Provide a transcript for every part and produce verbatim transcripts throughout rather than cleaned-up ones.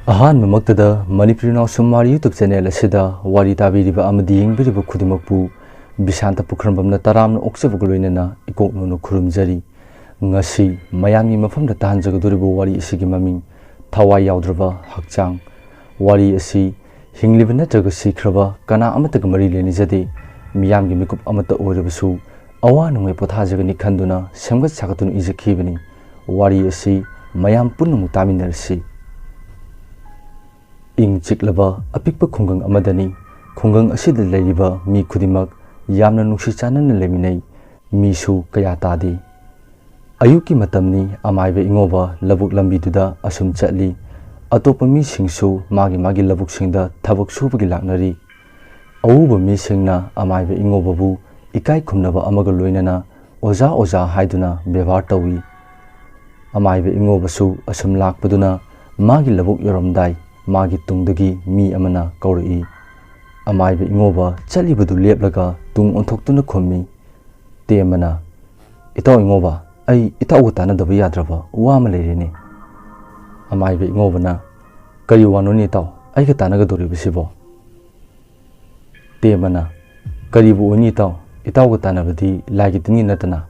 ꯑꯍꯥꯟꯕꯃꯛꯇꯗ ꯃꯅꯤꯄꯨꯔꯤ ꯅꯥꯎꯁꯨꯝ ꯋꯥꯔꯤ YouTube channel ꯑꯁꯤꯗ ꯋꯥꯔꯤ ꯇꯥꯕꯤꯔꯤꯕ ꯑꯃꯗꯤ ꯌꯦꯡꯕꯤꯔꯤꯕ ꯈꯨꯗꯤꯡꯃꯛꯄꯨ ꯕꯤꯁꯥꯟꯇ ꯄꯨꯈ꯭ꯔꯝꯕꯝꯅ ꯇꯔꯥꯝꯅ ꯑꯣꯛꯆꯕꯒ ꯂꯣꯏꯅꯅ ꯏꯀꯣꯛ ꯅꯧꯅ ꯈꯨꯔꯨꯝꯖꯔꯤ꯫ ꯉꯁꯤ ꯃꯌꯥꯝꯒꯤ ꯃꯐꯝꯗ ꯇꯥꯍꯟꯖꯒꯗꯧꯔꯤꯕ ꯋꯥꯔꯤ ꯑꯁꯤꯒꯤ ꯃꯃꯤꯡ ꯊꯋꯥꯏ ꯌꯥꯎꯗ꯭ꯔꯕ ꯍꯛꯆꯥꯡ꯫ ꯋꯥꯔꯤ ꯑꯁꯤ ꯍꯤꯡꯂꯤꯕ ꯅꯠꯇ꯭ꯔꯒ ꯁꯤꯈ꯭ꯔꯕ ꯀꯅꯥ ꯑꯃꯠꯇꯒ ꯃꯔꯤ ꯂꯩꯅꯖꯗꯦ꯫ ꯃꯤꯌꯥꯝꯒꯤ ꯃꯤꯀꯨꯞ ꯑꯃꯠꯇ ꯑꯣꯏꯔꯕꯁꯨ ꯑꯋꯥ ꯅꯨꯡꯉꯥꯏ ꯄꯣꯊꯥꯖꯒꯅꯤ ꯈꯟꯗꯨꯅ ꯁꯦꯝꯒꯠ ꯁꯥꯒꯠꯇꯨꯅ ꯏꯖꯈꯤꯕꯅꯤ꯫ ꯋꯥꯔꯤ ꯑꯁꯤ ꯃꯌꯥꯝ ꯄꯨꯝꯅꯃꯛ ꯇꯥꯃꯤꯟꯅꯔꯁꯤ꯫ ꯏꯪ ꯆꯤꯛꯂꯕ ꯑꯄꯤꯛꯄ ꯈꯨꯡꯒꯪ ꯑꯃꯗꯅꯤ꯫ ꯈꯨꯡꯒꯪ ꯑꯁꯤꯗ ꯂꯩꯔꯤꯕ ꯃꯤ ꯈꯨꯗꯤꯡꯃꯛ ꯌꯥꯝꯅ ꯅꯨꯡꯁꯤ ꯆꯥꯟꯅꯅ ꯂꯩꯃꯤꯟꯅꯩ꯫ ꯃꯤꯁꯨ ꯀꯌꯥ ꯇꯥꯗꯦ꯫ ꯑꯌꯨꯛꯀꯤ ꯃꯇꯝꯅꯤ꯫ ꯑꯃꯥꯏꯕ ꯏꯉꯣꯕ ꯂꯧꯕꯨꯛ ꯂꯝꯕꯤꯗꯨꯗ ꯑꯁꯨꯝ ꯆꯠꯂꯤ꯫ ꯑꯇꯣꯞꯄ ꯃꯤꯁꯤꯡꯁꯨ ꯃꯥꯒꯤ ꯃꯥꯒꯤ ꯂꯧꯕꯨꯛꯁꯤꯡꯗ ꯊꯕꯛ ꯁꯨꯕꯒꯤ ꯂꯥꯛꯅꯔꯤ꯫ ꯑꯎꯕ ꯃꯤꯁꯤꯡꯅ ꯑꯃꯥꯏꯕ ꯏꯉꯣꯕꯕꯨ ꯏꯀꯥꯏ ꯈꯨꯝꯅꯕ ꯑꯃꯒ ꯂꯣꯏꯅꯅ "ꯑꯣꯖꯥ, ꯑꯣꯖꯥ" ꯍꯥꯏꯗꯨꯅ ꯕꯦꯕꯥꯔ ꯇꯧꯏ꯫ ꯑꯃꯥꯏꯕ ꯏꯉꯣꯕꯁꯨ ꯑꯁꯨꯝ ꯂꯥꯛꯄꯗꯨꯅ ꯃꯥꯒꯤ ꯂꯧꯕꯨꯛ ꯌꯧꯔꯝꯗꯥꯏ ꯃꯥꯒꯤ ꯇꯨꯡꯗꯒꯤ ꯃꯤ ꯑꯃꯅ ꯀꯧꯔꯛꯏ꯫ ꯑꯃꯥꯏꯕ ꯏꯉꯣꯕ ꯆꯠꯂꯤꯕꯗꯨ ꯂꯦꯞꯂꯒ ꯇꯨꯡ ꯑꯣꯟꯊꯣꯛꯇꯨꯅ ꯈꯨꯝꯃꯤ꯫ ꯇꯦꯝꯕꯅ, "ꯏꯇꯥꯎ ꯏꯉꯣꯕ, ꯑꯩ ꯏꯇꯥꯎꯒ ꯇꯥꯟꯅꯗꯕ ꯌꯥꯗ꯭ꯔꯕ ꯋꯥ ꯑꯃ ꯂꯩꯔꯦꯅꯦ꯫" ꯑꯃꯥꯏꯕ ꯏꯉꯣꯕꯅ, "ꯀꯔꯤ ꯋꯥꯅꯣꯅꯦ ꯏꯇꯥꯎ, ꯑꯩꯒ ꯇꯥꯟꯅꯒꯗꯧꯔꯤꯕꯁꯤꯕꯣ?" ꯇꯦꯝꯕꯅ, "ꯀꯔꯤꯕꯨ ꯑꯣꯏꯅꯤ ꯏꯇꯥꯎ, ꯏꯇꯥꯎꯒ ꯇꯥꯟꯅꯕꯗꯤ ꯂꯥꯏꯒꯤ ꯇꯤꯟꯒꯤ ꯅꯠꯇꯅ,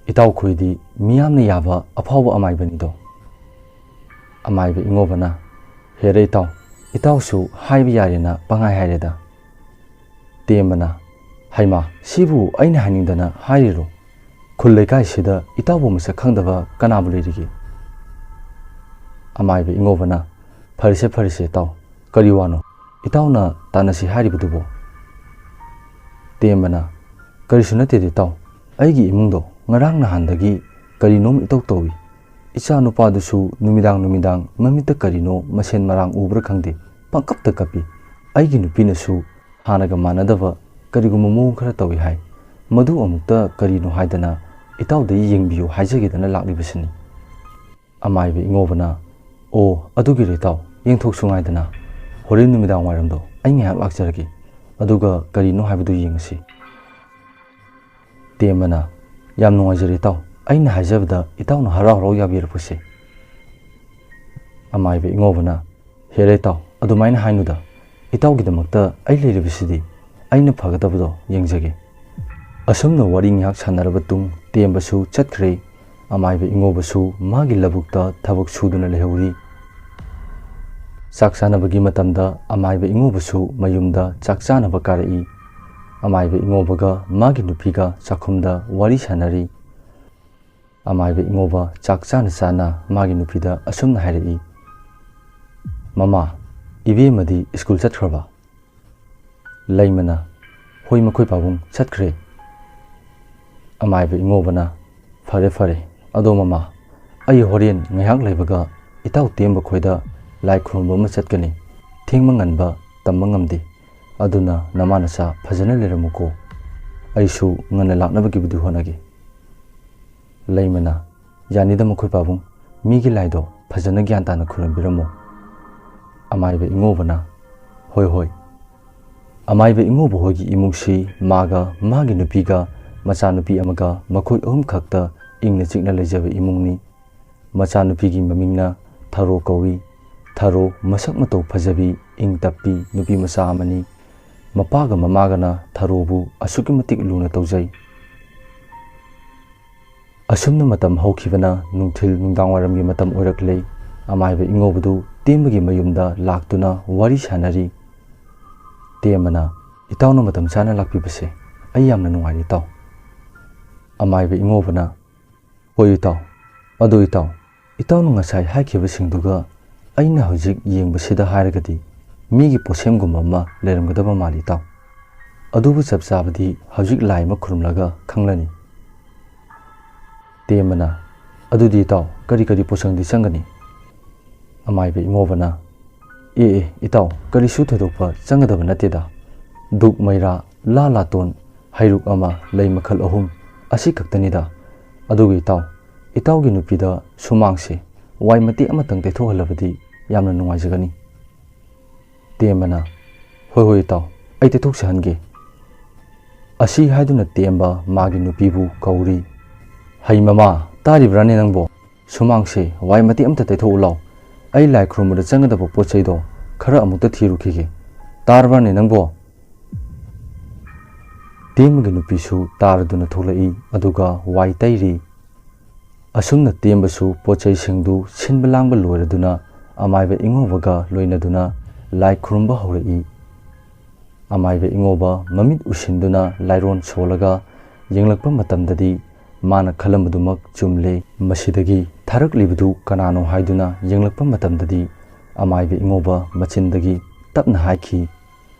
ꯏꯇꯥꯎꯈꯣꯏꯗꯤ ꯃꯤꯌꯥꯝꯅ ꯌꯥꯕ ꯑꯐꯥꯎꯕ ꯑꯃꯥꯏꯕꯅꯤꯗꯣ꯫" ꯑꯃꯥꯏꯕ ꯏꯉꯣꯕꯅ, "ꯍꯦꯔꯦ ꯏꯇꯥꯎ, ꯏꯇꯥꯎꯁꯨ ꯍꯥꯏꯕ ꯌꯥꯔꯦꯅ ꯄꯪꯍꯥꯏ ꯍꯥꯏꯔꯦꯗ꯫" ꯇꯦꯝꯕꯅ, "ꯍꯩꯃꯥ, ꯁꯤꯕꯨ ꯑꯩꯅ ꯍꯥꯏꯅꯤꯡꯗꯅ ꯍꯥꯏꯔꯤꯔꯣ? ꯈꯨꯜ ꯂꯩꯀꯥꯏꯁꯤꯗ ꯏꯇꯥꯎꯕꯨ ꯃꯁꯛ ꯈꯪꯗꯕ ꯀꯅꯥꯕꯨ ꯂꯩꯔꯤꯒꯦ?" ꯑꯃꯥꯏꯕ ꯏꯉꯣꯕꯅ, "ꯐꯔꯦꯁꯦ, ꯐꯔꯦꯁꯦ ꯏꯇꯥꯎ, ꯀꯔꯤ ꯋꯥꯅꯣ ꯏꯇꯥꯎꯅ ꯇꯥꯟꯅꯁꯤ ꯍꯥꯏꯔꯤꯕꯗꯨꯕꯣ?" ꯇꯦꯝꯕꯅ, "ꯀꯔꯤꯁꯨ ꯅꯠꯇꯦꯗ ꯏꯇꯥꯎ, ꯑꯩꯒꯤ ꯏꯃꯨꯡꯗꯣ ꯉꯔꯥꯡ ꯅꯍꯥꯟꯗꯒꯤ ꯀꯔꯤꯅꯣꯝ ꯏꯇꯧ ꯇꯧꯏ꯫ ꯏꯆꯥ ꯅꯨꯄꯥꯗꯨꯁꯨ ꯅꯨꯃꯤꯗꯥꯡ ꯅꯨꯃꯤꯗꯥꯡ ꯃꯃꯤꯠꯇ ꯀꯔꯤꯅꯣ ꯃꯁꯦꯟ ꯃꯔꯥꯡ ꯎꯕ꯭ꯔꯥ ꯈꯪꯗꯦ, ꯄꯪꯀꯞꯇ ꯀꯞꯄꯤ꯫ ꯑꯩꯒꯤ ꯅꯨꯄꯤꯅꯁꯨ ꯍꯥꯟꯅꯒ ꯃꯥꯟꯅꯗꯕ ꯀꯔꯤꯒꯨꯝꯕ ꯃꯑꯣꯡ ꯈꯔ ꯇꯧꯏ ꯍꯥꯏ꯫ ꯃꯗꯨ ꯑꯃꯨꯛꯇ ꯀꯔꯤꯅꯣ ꯍꯥꯏꯗꯅ ꯏꯇꯥꯎꯗ ꯌꯦꯡꯕꯤꯌꯨ ꯍꯥꯏꯖꯒꯦꯗꯅ ꯂꯥꯛꯂꯤꯕꯁꯤꯅꯤ꯫" ꯑꯃꯥꯏꯕ ꯏꯉꯣꯕꯅ, "ꯑꯣ, ꯑꯗꯨꯒꯤꯔꯣ ꯏꯇꯥꯎ, ꯌꯦꯡꯊꯣꯛꯁꯨ ꯉꯥꯏꯗꯅ꯫ ꯍꯣꯔꯦꯟ ꯅꯨꯃꯤꯗꯥꯡ ꯋꯥꯏꯔꯝꯗꯣ ꯑꯩ ꯉꯥꯏꯍꯥꯛ ꯂꯥꯛꯆꯔꯒꯦ꯫ ꯑꯗꯨꯒ ꯀꯔꯤꯅꯣ ꯍꯥꯏꯕꯗꯨ ꯌꯦꯡꯉꯁꯤ꯫" ꯇꯦꯝꯕꯅ, "ꯌꯥꯝ ꯅꯨꯡꯉꯥꯏꯖꯔꯦ ꯏꯇꯥꯎ, ꯑꯩꯅ ꯍꯥꯏꯖꯕꯗ ꯏꯇꯥꯎꯅ ꯍꯔꯥꯎ ꯍꯔꯥꯎ ꯌꯥꯕꯤꯔꯛꯄꯁꯦ꯫" ꯑꯃꯥꯏꯕ ꯏꯉꯣꯕꯅ, "ꯍꯦꯔꯥ ꯏꯇꯥꯎ, ꯑꯗꯨꯃꯥꯏꯅ ꯍꯥꯏꯅꯨꯗ꯫ ꯏꯇꯥꯎꯒꯤꯗꯃꯛꯇ ꯑꯩ ꯂꯩꯔꯤꯕꯁꯤꯗꯤ꯫ ꯑꯩꯅ ꯐꯒꯗꯕꯗꯣ ꯌꯦꯡꯖꯒꯦ"꯫ ꯑꯁꯨꯝꯅ ꯋꯥꯔꯤ ꯉꯥꯏꯍꯥꯛ ꯁꯥꯟꯅꯔꯕ ꯇꯨꯡ ꯇꯦꯝꯕꯁꯨ ꯆꯠꯈ꯭ꯔꯦ꯫ ꯑꯃꯥꯏꯕ ꯏꯉꯣꯕꯁꯨ ꯃꯥꯒꯤ ꯂꯧꯕꯨꯛꯇ ꯊꯕꯛ ꯁꯨꯗꯨꯅ ꯂꯩꯍꯧꯔꯤ꯫ ꯆꯥꯛ ꯆꯥꯅꯕꯒꯤ ꯃꯇꯝꯗ ꯑꯃꯥꯏꯕ ꯏꯉꯣꯕꯁꯨ ꯃꯌꯨꯝꯗ ꯆꯥꯛ ꯆꯥꯅꯕ ꯀꯥꯔꯛꯏ꯫ ꯑꯃꯥꯏꯕ ꯏꯉꯣꯕꯒ ꯃꯥꯒꯤ ꯅꯨꯄꯤꯒ ꯆꯥꯛꯈꯨꯝꯗ ꯋꯥꯔꯤ ꯁꯥꯟꯅꯔꯤ꯫ ꯑꯃꯥꯏꯕ ꯏꯉꯣꯕ ꯆꯥꯛ ꯆꯥꯅ ꯆꯥꯅ ꯃꯥꯒꯤ ꯅꯨꯄꯤꯗ ꯑꯁꯨꯝꯅ ꯍꯥꯏꯔꯛꯏ, "ꯃꯃꯥ, ꯏꯕꯦꯝꯃꯗꯤ ꯁ꯭ꯀꯨꯜ ꯆꯠꯈ꯭ꯔꯕ?" ꯂꯩꯃꯅ, "ꯍꯣꯏ ꯃꯈꯣꯏ ꯄꯥꯕꯨꯡ, ꯆꯠꯈ꯭ꯔꯦ"꯫ ꯑꯃꯥꯏꯕ ꯏꯉꯣꯕꯅ, "ꯐꯔꯦ ꯐꯔꯦ, ꯑꯗꯣ ꯃꯃꯥ, ꯑꯩ ꯍꯣꯔꯦꯟ ꯉꯥꯏꯍꯥꯛ ꯂꯩꯕꯒ ꯏꯇꯥꯎ ꯇꯦꯝꯕ ꯈꯣꯏꯗ ꯂꯥꯏ ꯈꯨꯔꯨꯝꯕ ꯑꯃ ꯆꯠꯀꯅꯤ꯫ ꯊꯦꯡꯕ ꯉꯟꯕ ꯇꯝꯕ ꯉꯝꯗꯦ꯫ ꯑꯗꯨꯅ ꯅꯃꯥ ꯅꯆꯥ ꯐꯖꯅ ꯂꯩꯔꯝꯃꯨꯀꯣ꯫ ꯑꯩꯁꯨ ꯉꯟꯅ ꯂꯥꯛꯅꯕꯒꯤꯕꯨꯗꯤ ꯍꯣꯠꯅꯒꯦ"꯫ ꯂꯩꯃꯅ, "ꯌꯥꯅꯤꯗ ꯃꯈꯣꯏ ꯄꯥꯕꯨꯡ, ꯃꯤꯒꯤ ꯂꯥꯏꯗꯣ ꯐꯖꯅ ꯒ꯭ꯌꯥꯟ ꯇꯥꯅ ꯈꯨꯔꯨꯝꯕꯤꯔꯝꯃꯣ"꯫ ꯑꯃꯥꯏꯕ ꯏꯉꯣꯕꯅ, "ꯍꯣꯏ ꯍꯣꯏ"꯫ ꯑꯃꯥꯏꯕ ꯏꯉꯣꯕ ꯍꯣꯏꯒꯤ ꯏꯃꯨꯡꯁꯤ ꯃꯥꯒ ꯃꯥꯒꯤ ꯅꯨꯄꯤꯒ ꯃꯆꯥꯅꯨꯄꯤ ꯑꯃꯒ ꯃꯈꯣꯏ ꯑꯍꯨꯝ ꯈꯛꯇ ꯏꯪꯅ ꯆꯤꯛꯅ ꯂꯩꯖꯕ ꯏꯃꯨꯡꯅꯤ꯫ ꯃꯆꯥꯅꯨꯄꯤꯒꯤ ꯃꯃꯤꯡꯅ ꯊꯔꯣ ꯀꯧꯏ꯫ ꯊꯔꯣ ꯃꯁꯛ ꯃꯇꯧ ꯐꯖꯕꯤ, ꯏꯪ ꯇꯞꯄꯤ ꯅꯨꯄꯤ ꯃꯆꯥ ꯑꯃꯅꯤ꯫ ꯃꯄꯥꯒ ꯃꯃꯥꯒꯅ ꯊꯔꯣꯕꯨ ꯑꯁꯨꯛꯀꯤ ꯃꯇꯤꯛ ꯂꯨꯅ ꯇꯧꯖꯩ꯫ ꯑꯁꯨꯝꯅ ꯃꯇꯝ ꯍꯧꯈꯤꯕꯅ ꯅꯨꯡꯊꯤꯜ ꯅꯨꯡꯗꯥꯡꯋꯥꯏꯔꯝꯒꯤ ꯃꯇꯝ ꯑꯣꯏꯔꯛꯂꯦ꯫ ꯑꯃꯥꯏꯕ ꯏꯉꯧꯕꯗꯨ ꯇꯦꯝꯕꯒꯤ ꯃꯌꯨꯝꯗ ꯂꯥꯛꯇꯨꯅ ꯋꯥꯔꯤ ꯁꯥꯟꯅꯔꯤ꯫ ꯇꯦꯝꯕꯅ, "ꯏꯇꯥꯎꯅ ꯃꯇꯝ ꯆꯥꯅ ꯂꯥꯛꯄꯤꯕꯁꯦ ꯑꯩ ꯌꯥꯝꯅ ꯅꯨꯡꯉꯥꯏꯔꯦ ꯏꯇꯥꯎ"꯫ ꯑꯃꯥꯏꯕ ꯏꯉꯧꯕꯅ, "ꯍꯣꯏ ꯏꯇꯥꯎ, ꯑꯗꯨ ꯏꯇꯥꯎ, ꯏꯇꯥꯎꯅ ꯉꯁꯥꯏ ꯍꯥꯏꯈꯤꯕꯁꯤꯡꯗꯨꯒ ꯑꯩꯅ ꯍꯧꯖꯤꯛ ꯌꯦꯡꯕꯁꯤꯗ ꯍꯥꯏꯔꯒꯗꯤ ꯃꯤꯒꯤ ꯄꯣꯠꯁꯦꯝꯒꯨꯝꯕ ꯑꯃ ꯂꯩꯔꯝꯒꯗꯕ ꯃꯥꯜꯂꯤ ꯏꯇꯥꯎ꯫ ꯑꯗꯨꯕꯨ ꯆꯞ ꯆꯥꯕꯗꯤ ꯍꯧꯖꯤꯛ ꯂꯥꯏ ꯑꯃ ꯈꯨꯔꯨꯝꯂꯒ ꯈꯪꯂꯅꯤ"꯫ ꯇꯦꯝꯕꯅ, "ꯑꯗꯨꯗꯤ ꯏꯇꯥꯎ, ꯀꯔꯤ ꯀꯔꯤ ꯄꯣꯠꯆꯪꯗꯤ ꯆꯪꯒꯅꯤ?" ꯑꯃꯥꯏꯕ ꯏꯉꯧꯕꯅ, "ꯑꯦ ꯑꯦ ꯏꯇꯥꯎ, ꯀꯔꯤꯁꯨ ꯊꯣꯏꯗꯣꯛꯄ ꯆꯪꯒꯗꯕ ꯅꯠꯇꯦꯗ꯫ ꯙꯨꯞ ꯃꯩꯔꯥ, ꯂꯥ ꯂꯥꯇꯣꯟ, ꯍꯩꯔꯨꯛ ꯑꯃ, ꯂꯩ ꯃꯈꯜ ꯑꯍꯨꯝ, ꯑꯁꯤ ꯈꯛꯇꯅꯤꯗ꯫ ꯑꯗꯨꯒ ꯏꯇꯥꯎ, ꯏꯇꯥꯎꯒꯤ ꯅꯨꯄꯤꯗ ꯁꯨꯃꯥꯡꯁꯦ ꯋꯥꯏ ꯃꯇꯦꯛ ꯑꯃꯇꯪ ꯇꯩꯊꯣꯛꯍꯜꯂꯕꯗꯤ ꯌꯥꯝꯅ ꯅꯨꯡꯉꯥꯏꯖꯒꯅꯤ"꯫ ꯇꯦꯝꯕꯅ, "ꯍꯣꯏ ꯍꯣꯏ ꯏꯇꯥꯎ, ꯑꯩ ꯇꯩꯊꯣꯛꯆꯍꯟꯒꯦ"꯫ ꯑꯁꯤ ꯍꯥꯏꯗꯨꯅ ꯇꯦꯝꯕ ꯃꯥꯒꯤ ꯅꯨꯄꯤꯕꯨ ꯀꯧꯔꯤ꯫ "ꯍꯩ ꯃꯃꯥ, ꯇꯥꯔꯤꯕ꯭ꯔꯥꯅꯦ ꯅꯪꯕꯣ? ꯁꯨꯃꯥꯡꯁꯦ ꯋꯥꯏ ꯃꯇꯦꯛ ꯑꯃꯇ ꯇꯩꯊꯣꯛꯎ ꯂꯥꯎ꯫ ꯑꯩ ꯂꯥꯏ ꯈꯨꯔꯨꯝꯕꯗ ꯆꯪꯒꯗꯕ ꯄꯣꯠ ꯆꯩꯗꯣ ꯈꯔ ꯑꯃꯨꯛꯇ ꯊꯤꯔꯨꯈꯤꯒꯦ꯫ ꯇꯥꯔꯕ꯭ꯔꯅꯦ ꯅꯪꯕꯣ?" ꯇꯦꯝꯕꯒꯤ ꯅꯨꯄꯤꯁꯨ ꯇꯥꯔꯗꯨꯅ ꯊꯣꯛꯂꯛꯏ, ꯑꯗꯨꯒ ꯋꯥꯏ ꯇꯩꯔꯤ꯫ ꯑꯁꯨꯝꯅ ꯇꯦꯝꯕꯁꯨ ꯄꯣꯠ ꯆꯩꯁꯤꯡꯗꯨ ꯁꯤꯟꯕ ꯂꯥꯡꯕ ꯂꯣꯏꯔꯗꯨꯅ ꯑꯃꯥꯏꯕ ꯏꯉꯣꯕꯒ ꯂꯣꯏꯅꯗꯨꯅ ꯂꯥꯏ ꯈꯨꯔꯨꯝꯕ ꯍꯧꯔꯛꯏ꯫ ꯑꯃꯥꯏꯕ ꯏꯉꯣꯕ ꯃꯃꯤꯠ ꯎꯏꯁꯤꯟꯗꯨꯅ ꯂꯥꯏꯔꯣꯟ ꯁꯣꯜꯂꯒ ꯌꯦꯡꯂꯛꯄ ꯃꯇꯝꯗꯗꯤ ꯃꯥꯅ ꯈꯜꯂꯝꯕꯗꯨꯃꯛ ꯆꯨꯝꯂꯦ꯫ ꯃꯁꯤꯗꯒꯤ ꯊꯥꯔꯛꯂꯤꯕꯗꯨ ꯀꯅꯥꯅꯣ ꯍꯥꯏꯗꯨꯅ ꯌꯦꯡꯂꯛꯄ ꯃꯇꯝꯗꯗꯤ ꯑꯃꯥꯏꯕ ꯏꯉꯣꯕ ꯃꯆꯤꯟꯗꯒꯤ ꯇꯞꯅ ꯍꯥꯏꯈꯤ,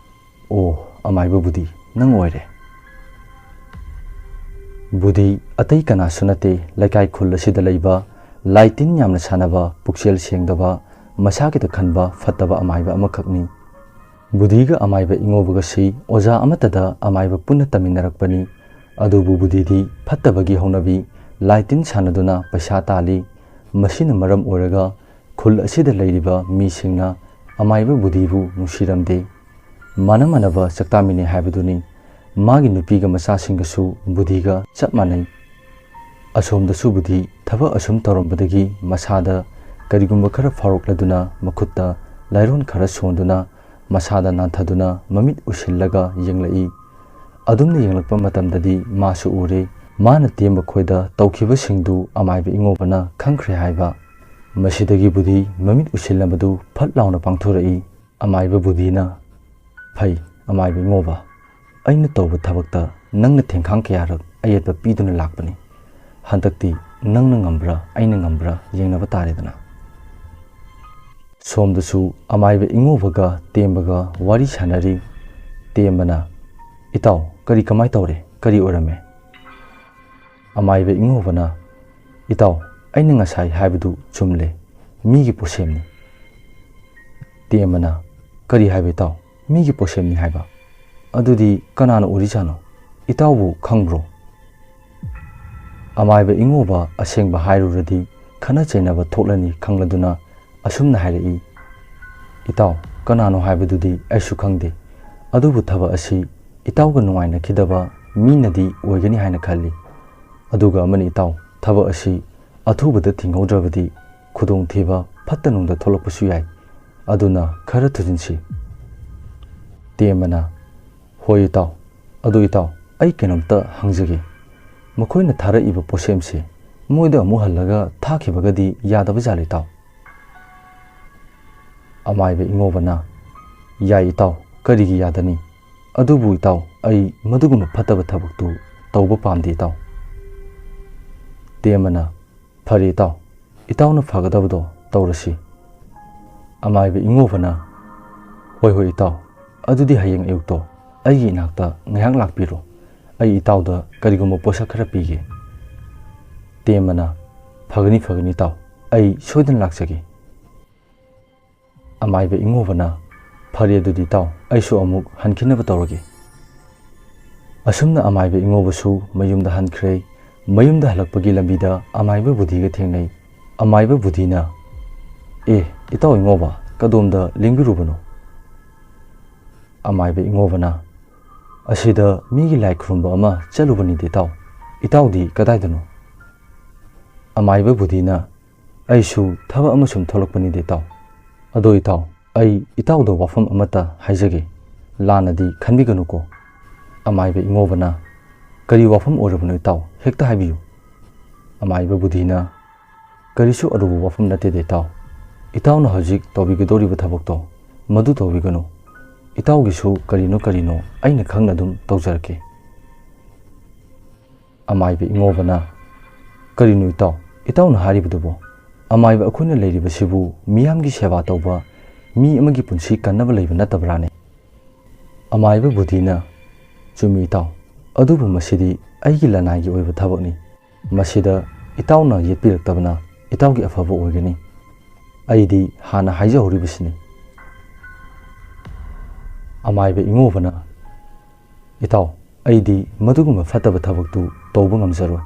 "ꯑꯣ, ꯑꯃꯥꯏꯕ ꯕꯨꯙꯤ, ꯅꯪ ꯑꯣꯏꯔꯦ꯫" ꯕꯨꯙꯤ ꯑꯇꯩ ꯀꯅꯥꯁꯨ ꯅꯠꯇꯦ, ꯂꯩꯀꯥꯏ ꯈꯨꯜ ꯑꯁꯤꯗ ꯂꯩꯕ ꯂꯥꯏ ꯇꯤꯟ ꯌꯥꯝꯅ ꯁꯥꯟꯅꯕ, ꯄꯨꯛꯆꯦꯜ ꯁꯦꯡꯗꯕ, ꯃꯁꯥꯒꯤꯗ ꯈꯟꯕ ꯐꯠꯇꯕ ꯑꯃꯥꯏꯕ ꯑꯃꯈꯛꯅꯤ꯫ ꯕꯨꯙꯤꯒ ꯑꯃꯥꯏꯕ ꯏꯉꯣꯕꯒꯁꯤ ꯑꯣꯖꯥ ꯑꯃꯠꯇꯗ ꯑꯃꯥꯏꯕ ꯄꯨꯟꯅ ꯇꯝꯃꯤꯟꯅꯔꯛꯄꯅꯤ꯫ ꯑꯗꯨꯕꯨ ꯕꯨꯙꯤꯗꯤ ꯐꯠꯇꯕꯒꯤ ꯍꯧꯅꯕꯤ, ꯂꯥꯏ ꯇꯤꯟ ꯁꯥꯟꯅꯗꯨꯅ ꯄꯩꯁꯥ ꯇꯥꯜꯂꯤ꯫ ꯃꯁꯤꯅ ꯃꯔꯝ ꯑꯣꯏꯔꯒ ꯈꯨꯜ ꯑꯁꯤꯗ ꯂꯩꯔꯤꯕ ꯃꯤꯁꯤꯡꯅ ꯑꯃꯥꯏꯕ ꯕꯨꯙꯤꯕꯨ ꯅꯨꯡꯁꯤꯔꯝꯗꯦ꯫ ꯃꯥꯟꯅ ꯃꯥꯟꯅꯕ ꯆꯥꯛꯇꯥꯃꯤꯟꯅꯩ ꯍꯥꯏꯕꯗꯨꯅꯤ꯫ ꯃꯥꯒꯤ ꯅꯨꯄꯤꯒ ꯃꯆꯥꯁꯤꯡꯒꯁꯨ ꯕꯨꯙꯤꯒ ꯆꯞ ꯃꯥꯟꯅꯩ꯫ ꯑꯁꯣꯝꯗꯁꯨ ꯕꯨꯙꯤ ꯊꯕꯛ ꯑꯁꯨꯝ ꯇꯧꯔꯝꯕꯗꯒꯤ ꯃꯁꯥꯗ ꯀꯔꯤꯒꯨꯝꯕ ꯈꯔ ꯐꯥꯎꯔꯛꯂꯗꯨꯅ ꯃꯈꯨꯠꯇ ꯂꯥꯏꯔꯣꯟ ꯈꯔ ꯁꯣꯟꯗꯨꯅ ꯃꯁꯥꯗ ꯅꯥꯟꯊꯗꯨꯅ ꯃꯃꯤꯠ ꯎꯏꯁꯤꯜꯂꯒ ꯌꯦꯡꯂꯛꯏ꯫ ꯑꯗꯨꯝꯅ ꯌꯦꯡꯂꯛꯄ ꯃꯇꯝꯗꯗꯤ ꯃꯥꯁꯨ ꯎꯔꯦ꯫ ꯃꯥꯅ ꯇꯦꯝꯕ ꯈꯣꯏꯗ ꯇꯧꯈꯤꯕꯁꯤꯡꯗꯨ ꯑꯃꯥꯏꯕ ꯏꯉꯣꯕꯅ ꯈꯪꯈ꯭ꯔꯦ ꯍꯥꯏꯕ꯫ ꯃꯁꯤꯗꯒꯤ ꯕꯨꯙꯤ ꯃꯃꯤꯠ ꯎꯏꯁꯤꯜꯂꯕꯗꯨ ꯐꯠ ꯂꯥꯎꯅ ꯄꯥꯡꯊꯣꯔꯛꯏ꯫ ꯑꯃꯥꯏꯕ ꯕꯨꯙꯤꯅ, "ꯐꯩ, ꯑꯃꯥꯏꯕ ꯏꯉꯣꯕ, ꯑꯩꯅ ꯇꯧꯕ ꯊꯕꯛꯇ ꯅꯪꯅ ꯊꯦꯡꯈꯥꯡ ꯀꯌꯥꯔꯛ ꯑꯌꯦꯠꯄ ꯄꯤꯗꯨꯅ ꯂꯥꯛꯄꯅꯤ꯫ ꯍꯟꯗꯛꯇꯤ ꯅꯪꯅ ꯉꯝꯕ꯭ꯔꯥ ꯑꯩꯅ ꯉꯝꯕ꯭ꯔꯥ ꯌꯦꯡꯅꯕ ꯇꯥꯔꯦꯗꯅ꯫" ꯁꯣꯝꯗꯁꯨ ꯑꯃꯥꯏꯕ ꯏꯉꯣꯕꯒ ꯇꯦꯝꯕꯒ ꯋꯥꯔꯤ ꯁꯥꯟꯅꯔꯤ꯫ ꯇꯦꯝꯕꯅ, "ꯏꯇꯥꯎ, ꯀꯔꯤ ꯀꯃꯥꯏ ꯇꯧꯔꯦ? ꯀꯔꯤ ꯑꯣꯏꯔꯝꯃꯦ?" ꯑꯃꯥꯏꯕ ꯏꯉꯣꯕꯅ, "ꯏꯇꯥꯎ, ꯑꯩꯅ ꯉꯁꯥꯏ ꯍꯥꯏꯕꯗꯨ ꯆꯨꯝꯂꯦ, ꯃꯤꯒꯤ ꯄꯣꯠꯁꯦꯝꯅꯤ꯫" ꯇꯦꯝꯕꯅ, "ꯀꯔꯤ ꯍꯥꯏꯕ ꯏꯇꯥꯎ? ꯃꯤꯒꯤ ꯄꯣꯠꯁꯦꯝꯅꯤ ꯍꯥꯏꯕ? ꯑꯗꯨꯗꯤ ꯀꯅꯥꯅ ꯑꯣꯏꯔꯤꯖꯥꯠꯅꯣ? ꯏꯇꯥꯎꯕꯨ ꯈꯪꯕ꯭ꯔꯣ?" ꯑꯃꯥꯏꯕ ꯏꯉꯣꯕ ꯑꯁꯦꯡꯕ ꯍꯥꯏꯔꯨꯔꯗꯤ ꯈꯠꯅ ꯆꯩꯅꯕ ꯊꯣꯛꯂꯅꯤ ꯈꯪꯂꯗꯨꯅ ꯑꯁꯨꯝꯅ ꯍꯥꯏꯔꯛꯏ, "ꯏꯇꯥꯎ, ꯀꯅꯥꯅꯣ ꯍꯥꯏꯕꯗꯨꯗꯤ ꯑꯩꯁꯨ ꯈꯪꯗꯦ꯫ ꯑꯗꯨꯕꯨ ꯊꯕꯛ ꯑꯁꯤ ꯏꯇꯥꯎꯒ ꯅꯨꯡꯉꯥꯏꯅꯈꯤꯗꯕ ꯃꯤꯅꯗꯤ ꯑꯣꯏꯒꯅꯤ ꯍꯥꯏꯅ ꯈꯜꯂꯤ꯫ ꯑꯗꯨꯒ ꯑꯃꯅ ꯏꯇꯥꯎ, ꯊꯕꯛ ꯑꯁꯤ ꯑꯊꯨꯕꯗ ꯊꯤꯡꯍꯧꯗ꯭ꯔꯕꯗꯤ ꯈꯨꯗꯣꯡꯊꯤꯕ ꯐꯠꯇ ꯅꯨꯡꯗ ꯊꯣꯛꯂꯛꯄꯁꯨ ꯌꯥꯏ꯫ ꯑꯗꯨꯅ ꯈꯔ ꯊꯨꯖꯤꯟꯁꯤ꯫ ꯇꯦꯝꯕꯅ, "ꯍꯣꯏ ꯏꯇꯥꯎ, ꯑꯗꯨ ꯏꯇꯥꯎ, ꯑꯩ ꯀꯩꯅꯣꯝꯇ ꯍꯪꯖꯒꯦ꯫ ꯃꯈꯣꯏꯅ ꯊꯥꯔꯛꯏꯕ ꯄꯣꯠꯁꯦꯝꯁꯦ ꯃꯣꯏꯗ ꯑꯃꯨꯛ ꯍꯜꯂꯒ ꯊꯥꯈꯤꯕꯒꯗꯤ ꯌꯥꯗꯕ ꯖꯥꯠꯂ ꯏꯇꯥꯎ?" ꯑꯃꯥꯏꯕ ꯏꯉꯣꯕꯅ, "ꯌꯥꯏ ꯏꯇꯥꯎ, ꯀꯔꯤꯒꯤ ꯌꯥꯗꯅꯤ? ꯑꯗꯨꯕꯨ ꯏꯇꯥꯎ, ꯑꯩ ꯃꯗꯨꯒꯨꯝꯕ ꯐꯠꯇꯕ ꯊꯕꯛꯇꯨ ꯇꯧꯕ ꯄꯥꯝꯗꯦ ꯏꯇꯥꯎ꯫" ꯇꯦꯝꯕꯅ, "ꯐꯔꯦ ꯏꯇꯥꯎ, ꯏꯇꯥꯎꯅ ꯐꯒꯗꯕꯗꯣ ꯇꯧꯔꯁꯤ꯫" ꯑꯃꯥꯏꯕ ꯏꯉꯣꯕꯅ, "ꯍꯣꯏ ꯍꯣꯏ ꯏꯇꯥꯎ, ꯑꯗꯨꯗꯤ ꯍꯌꯦꯡ ꯑꯌꯨꯛꯇꯣ ꯑꯩꯒꯤ ꯏꯅꯥꯛꯇ ꯉꯥꯏꯍꯥꯛ ꯂꯥꯛꯄꯤꯔꯣ꯫ ꯑꯩ ꯏꯇꯥꯎꯗ ꯀꯔꯤꯒꯨꯝꯕ ꯄꯣꯠꯁꯛ ꯈꯔ ꯄꯤꯒꯦ꯫" ꯇꯦꯝꯕꯅ, "ꯐꯒꯅꯤ ꯐꯒꯅꯤ ꯏꯇꯥꯎ, ꯑꯩ ꯁꯣꯏꯗꯅ ꯂꯥꯛꯆꯒꯦ꯫" ꯑꯃꯥꯏꯕ ꯏꯉꯣꯕꯅ, "ꯐꯔꯦ ꯑꯗꯨꯗꯤ ꯏꯇꯥꯎ, ꯑꯩꯁꯨ ꯑꯃꯨꯛ ꯍꯟꯈꯤꯅꯕ ꯇꯧꯔꯒꯦ꯫" ꯑꯁꯨꯝꯅ ꯑꯃꯥꯏꯕ ꯏꯉꯣꯕꯁꯨ ꯃꯌꯨꯝꯗ ꯍꯟꯈ꯭ꯔꯦ꯫ ꯃꯌꯨꯝꯗ ꯍꯜꯂꯛꯄꯒꯤ ꯂꯝꯕꯤꯗ ꯑꯃꯥꯏꯕ ꯕꯨꯙꯤꯒ ꯊꯦꯡꯅꯩ꯫ ꯑꯃꯥꯏꯕ ꯕꯨꯙꯤꯅ, "ꯑꯦ, ꯏꯇꯥꯎ ꯏꯉꯣꯕ, ꯀꯗꯣꯝꯗ ꯂꯦꯡꯕꯤꯔꯨꯕꯅꯣ?" ꯑꯃꯥꯏꯕ ꯏꯉꯣꯕꯅ, "ꯑꯁꯤꯗ ꯃꯤꯒꯤ ꯂꯥꯏ ꯈꯨꯔꯨꯝꯕ ꯑꯃ ꯆꯠꯂꯨꯕꯅꯤꯗ ꯏꯇꯥꯎ꯫ ꯏꯇꯥꯎꯗꯤ ꯀꯗꯥꯏꯗꯅꯣ?" ꯑꯃꯥꯏꯕ ꯕꯨꯙꯤꯅ, "ꯑꯩꯁꯨ ꯊꯕꯛ ꯑꯃ ꯁꯨꯝ ꯊꯣꯛꯂꯛꯄꯅꯤꯗ ꯏꯇꯥꯎ꯫ ꯑꯗꯣ ꯏꯇꯥꯎ, ꯑꯩ ꯏꯇꯥꯎꯗ ꯋꯥꯐꯝ ꯑꯃꯠꯇ ꯍꯥꯏꯖꯒꯦ, ꯂꯥꯟꯅꯗꯤ ꯈꯟꯕꯤꯒꯅꯨꯀꯣ꯫" ꯑꯃꯥꯏꯕ ꯏꯉꯣꯕꯅ, "ꯀꯔꯤ ꯋꯥꯐꯝ ꯑꯣꯏꯔꯕꯅꯣ ꯏꯇꯥꯎ? ꯍꯦꯛꯇ ꯍꯥꯏꯕꯤꯌꯨ꯫" ꯑꯃꯥꯏꯕ ꯕꯨꯙꯤꯅ, "ꯀꯔꯤꯁꯨ ꯑꯔꯨꯕ ꯋꯥꯐꯝ ꯅꯠꯇꯦꯗ ꯏꯇꯥꯎ꯫ ꯏꯇꯥꯎꯅ ꯍꯧꯖꯤꯛ ꯇꯧꯕꯤꯒꯗꯧꯔꯤꯕ ꯊꯕꯛꯇꯣ ꯃꯗꯨ ꯇꯧꯕꯤꯒꯅꯨ꯫ ꯏꯇꯥꯎꯒꯤꯁꯨ ꯀꯔꯤꯅꯣ ꯀꯔꯤꯅꯣ ꯑꯩꯅ ꯈꯪꯅ ꯑꯗꯨꯝ ꯇꯧꯖꯔꯛꯀꯦ꯫" ꯑꯃꯥꯏꯕ ꯏꯉꯣꯕꯅ, "ꯀꯔꯤꯅꯣ ꯏꯇꯥꯎ, ꯏꯇꯥꯎꯅ ꯍꯥꯏꯔꯤꯕꯗꯨꯕꯣ? ꯑꯃꯥꯏꯕ ꯑꯩꯈꯣꯏꯅ ꯂꯩꯔꯤꯕꯁꯤꯕꯨ ꯃꯤꯌꯥꯝꯒꯤ ꯁꯦꯕꯥ ꯇꯧꯕ, ꯃꯤ ꯑꯃꯒꯤ ꯄꯨꯟꯁꯤ ꯀꯟꯅꯕ ꯂꯩꯕ ꯅꯠꯇꯕ꯭ꯔꯥꯅꯦ?" ꯑꯃꯥꯏꯕ ꯕꯨꯙꯤꯅ, "ꯆꯨꯝꯃꯤ ꯏꯇꯥꯎ, ꯑꯗꯨꯕꯨ ꯃꯁꯤꯗꯤ ꯑꯩꯒꯤ ꯂꯅꯥꯏꯒꯤ ꯑꯣꯏꯕ ꯊꯕꯛꯅꯤ꯫ ꯃꯁꯤꯗ ꯏꯇꯥꯎꯅ ꯌꯦꯠꯄꯤꯔꯛꯇꯕꯅ ꯏꯇꯥꯎꯒꯤ ꯑꯐꯕ ꯑꯣꯏꯒꯅꯤ꯫ ꯑꯩꯗꯤ ꯍꯥꯟꯅ ꯍꯥꯏꯖꯍꯧꯔꯤꯕꯁꯤꯅꯤ꯫" ꯑꯃꯥꯏꯕ ꯏꯉꯣꯕꯅ, "ꯏꯇꯥꯎ, ꯑꯩꯗꯤ ꯃꯗꯨꯒꯨꯝꯕ ꯐꯠꯇꯕ ꯊꯕꯛꯇꯨ ꯇꯧꯕ ꯉꯝꯖꯔꯣꯏ꯫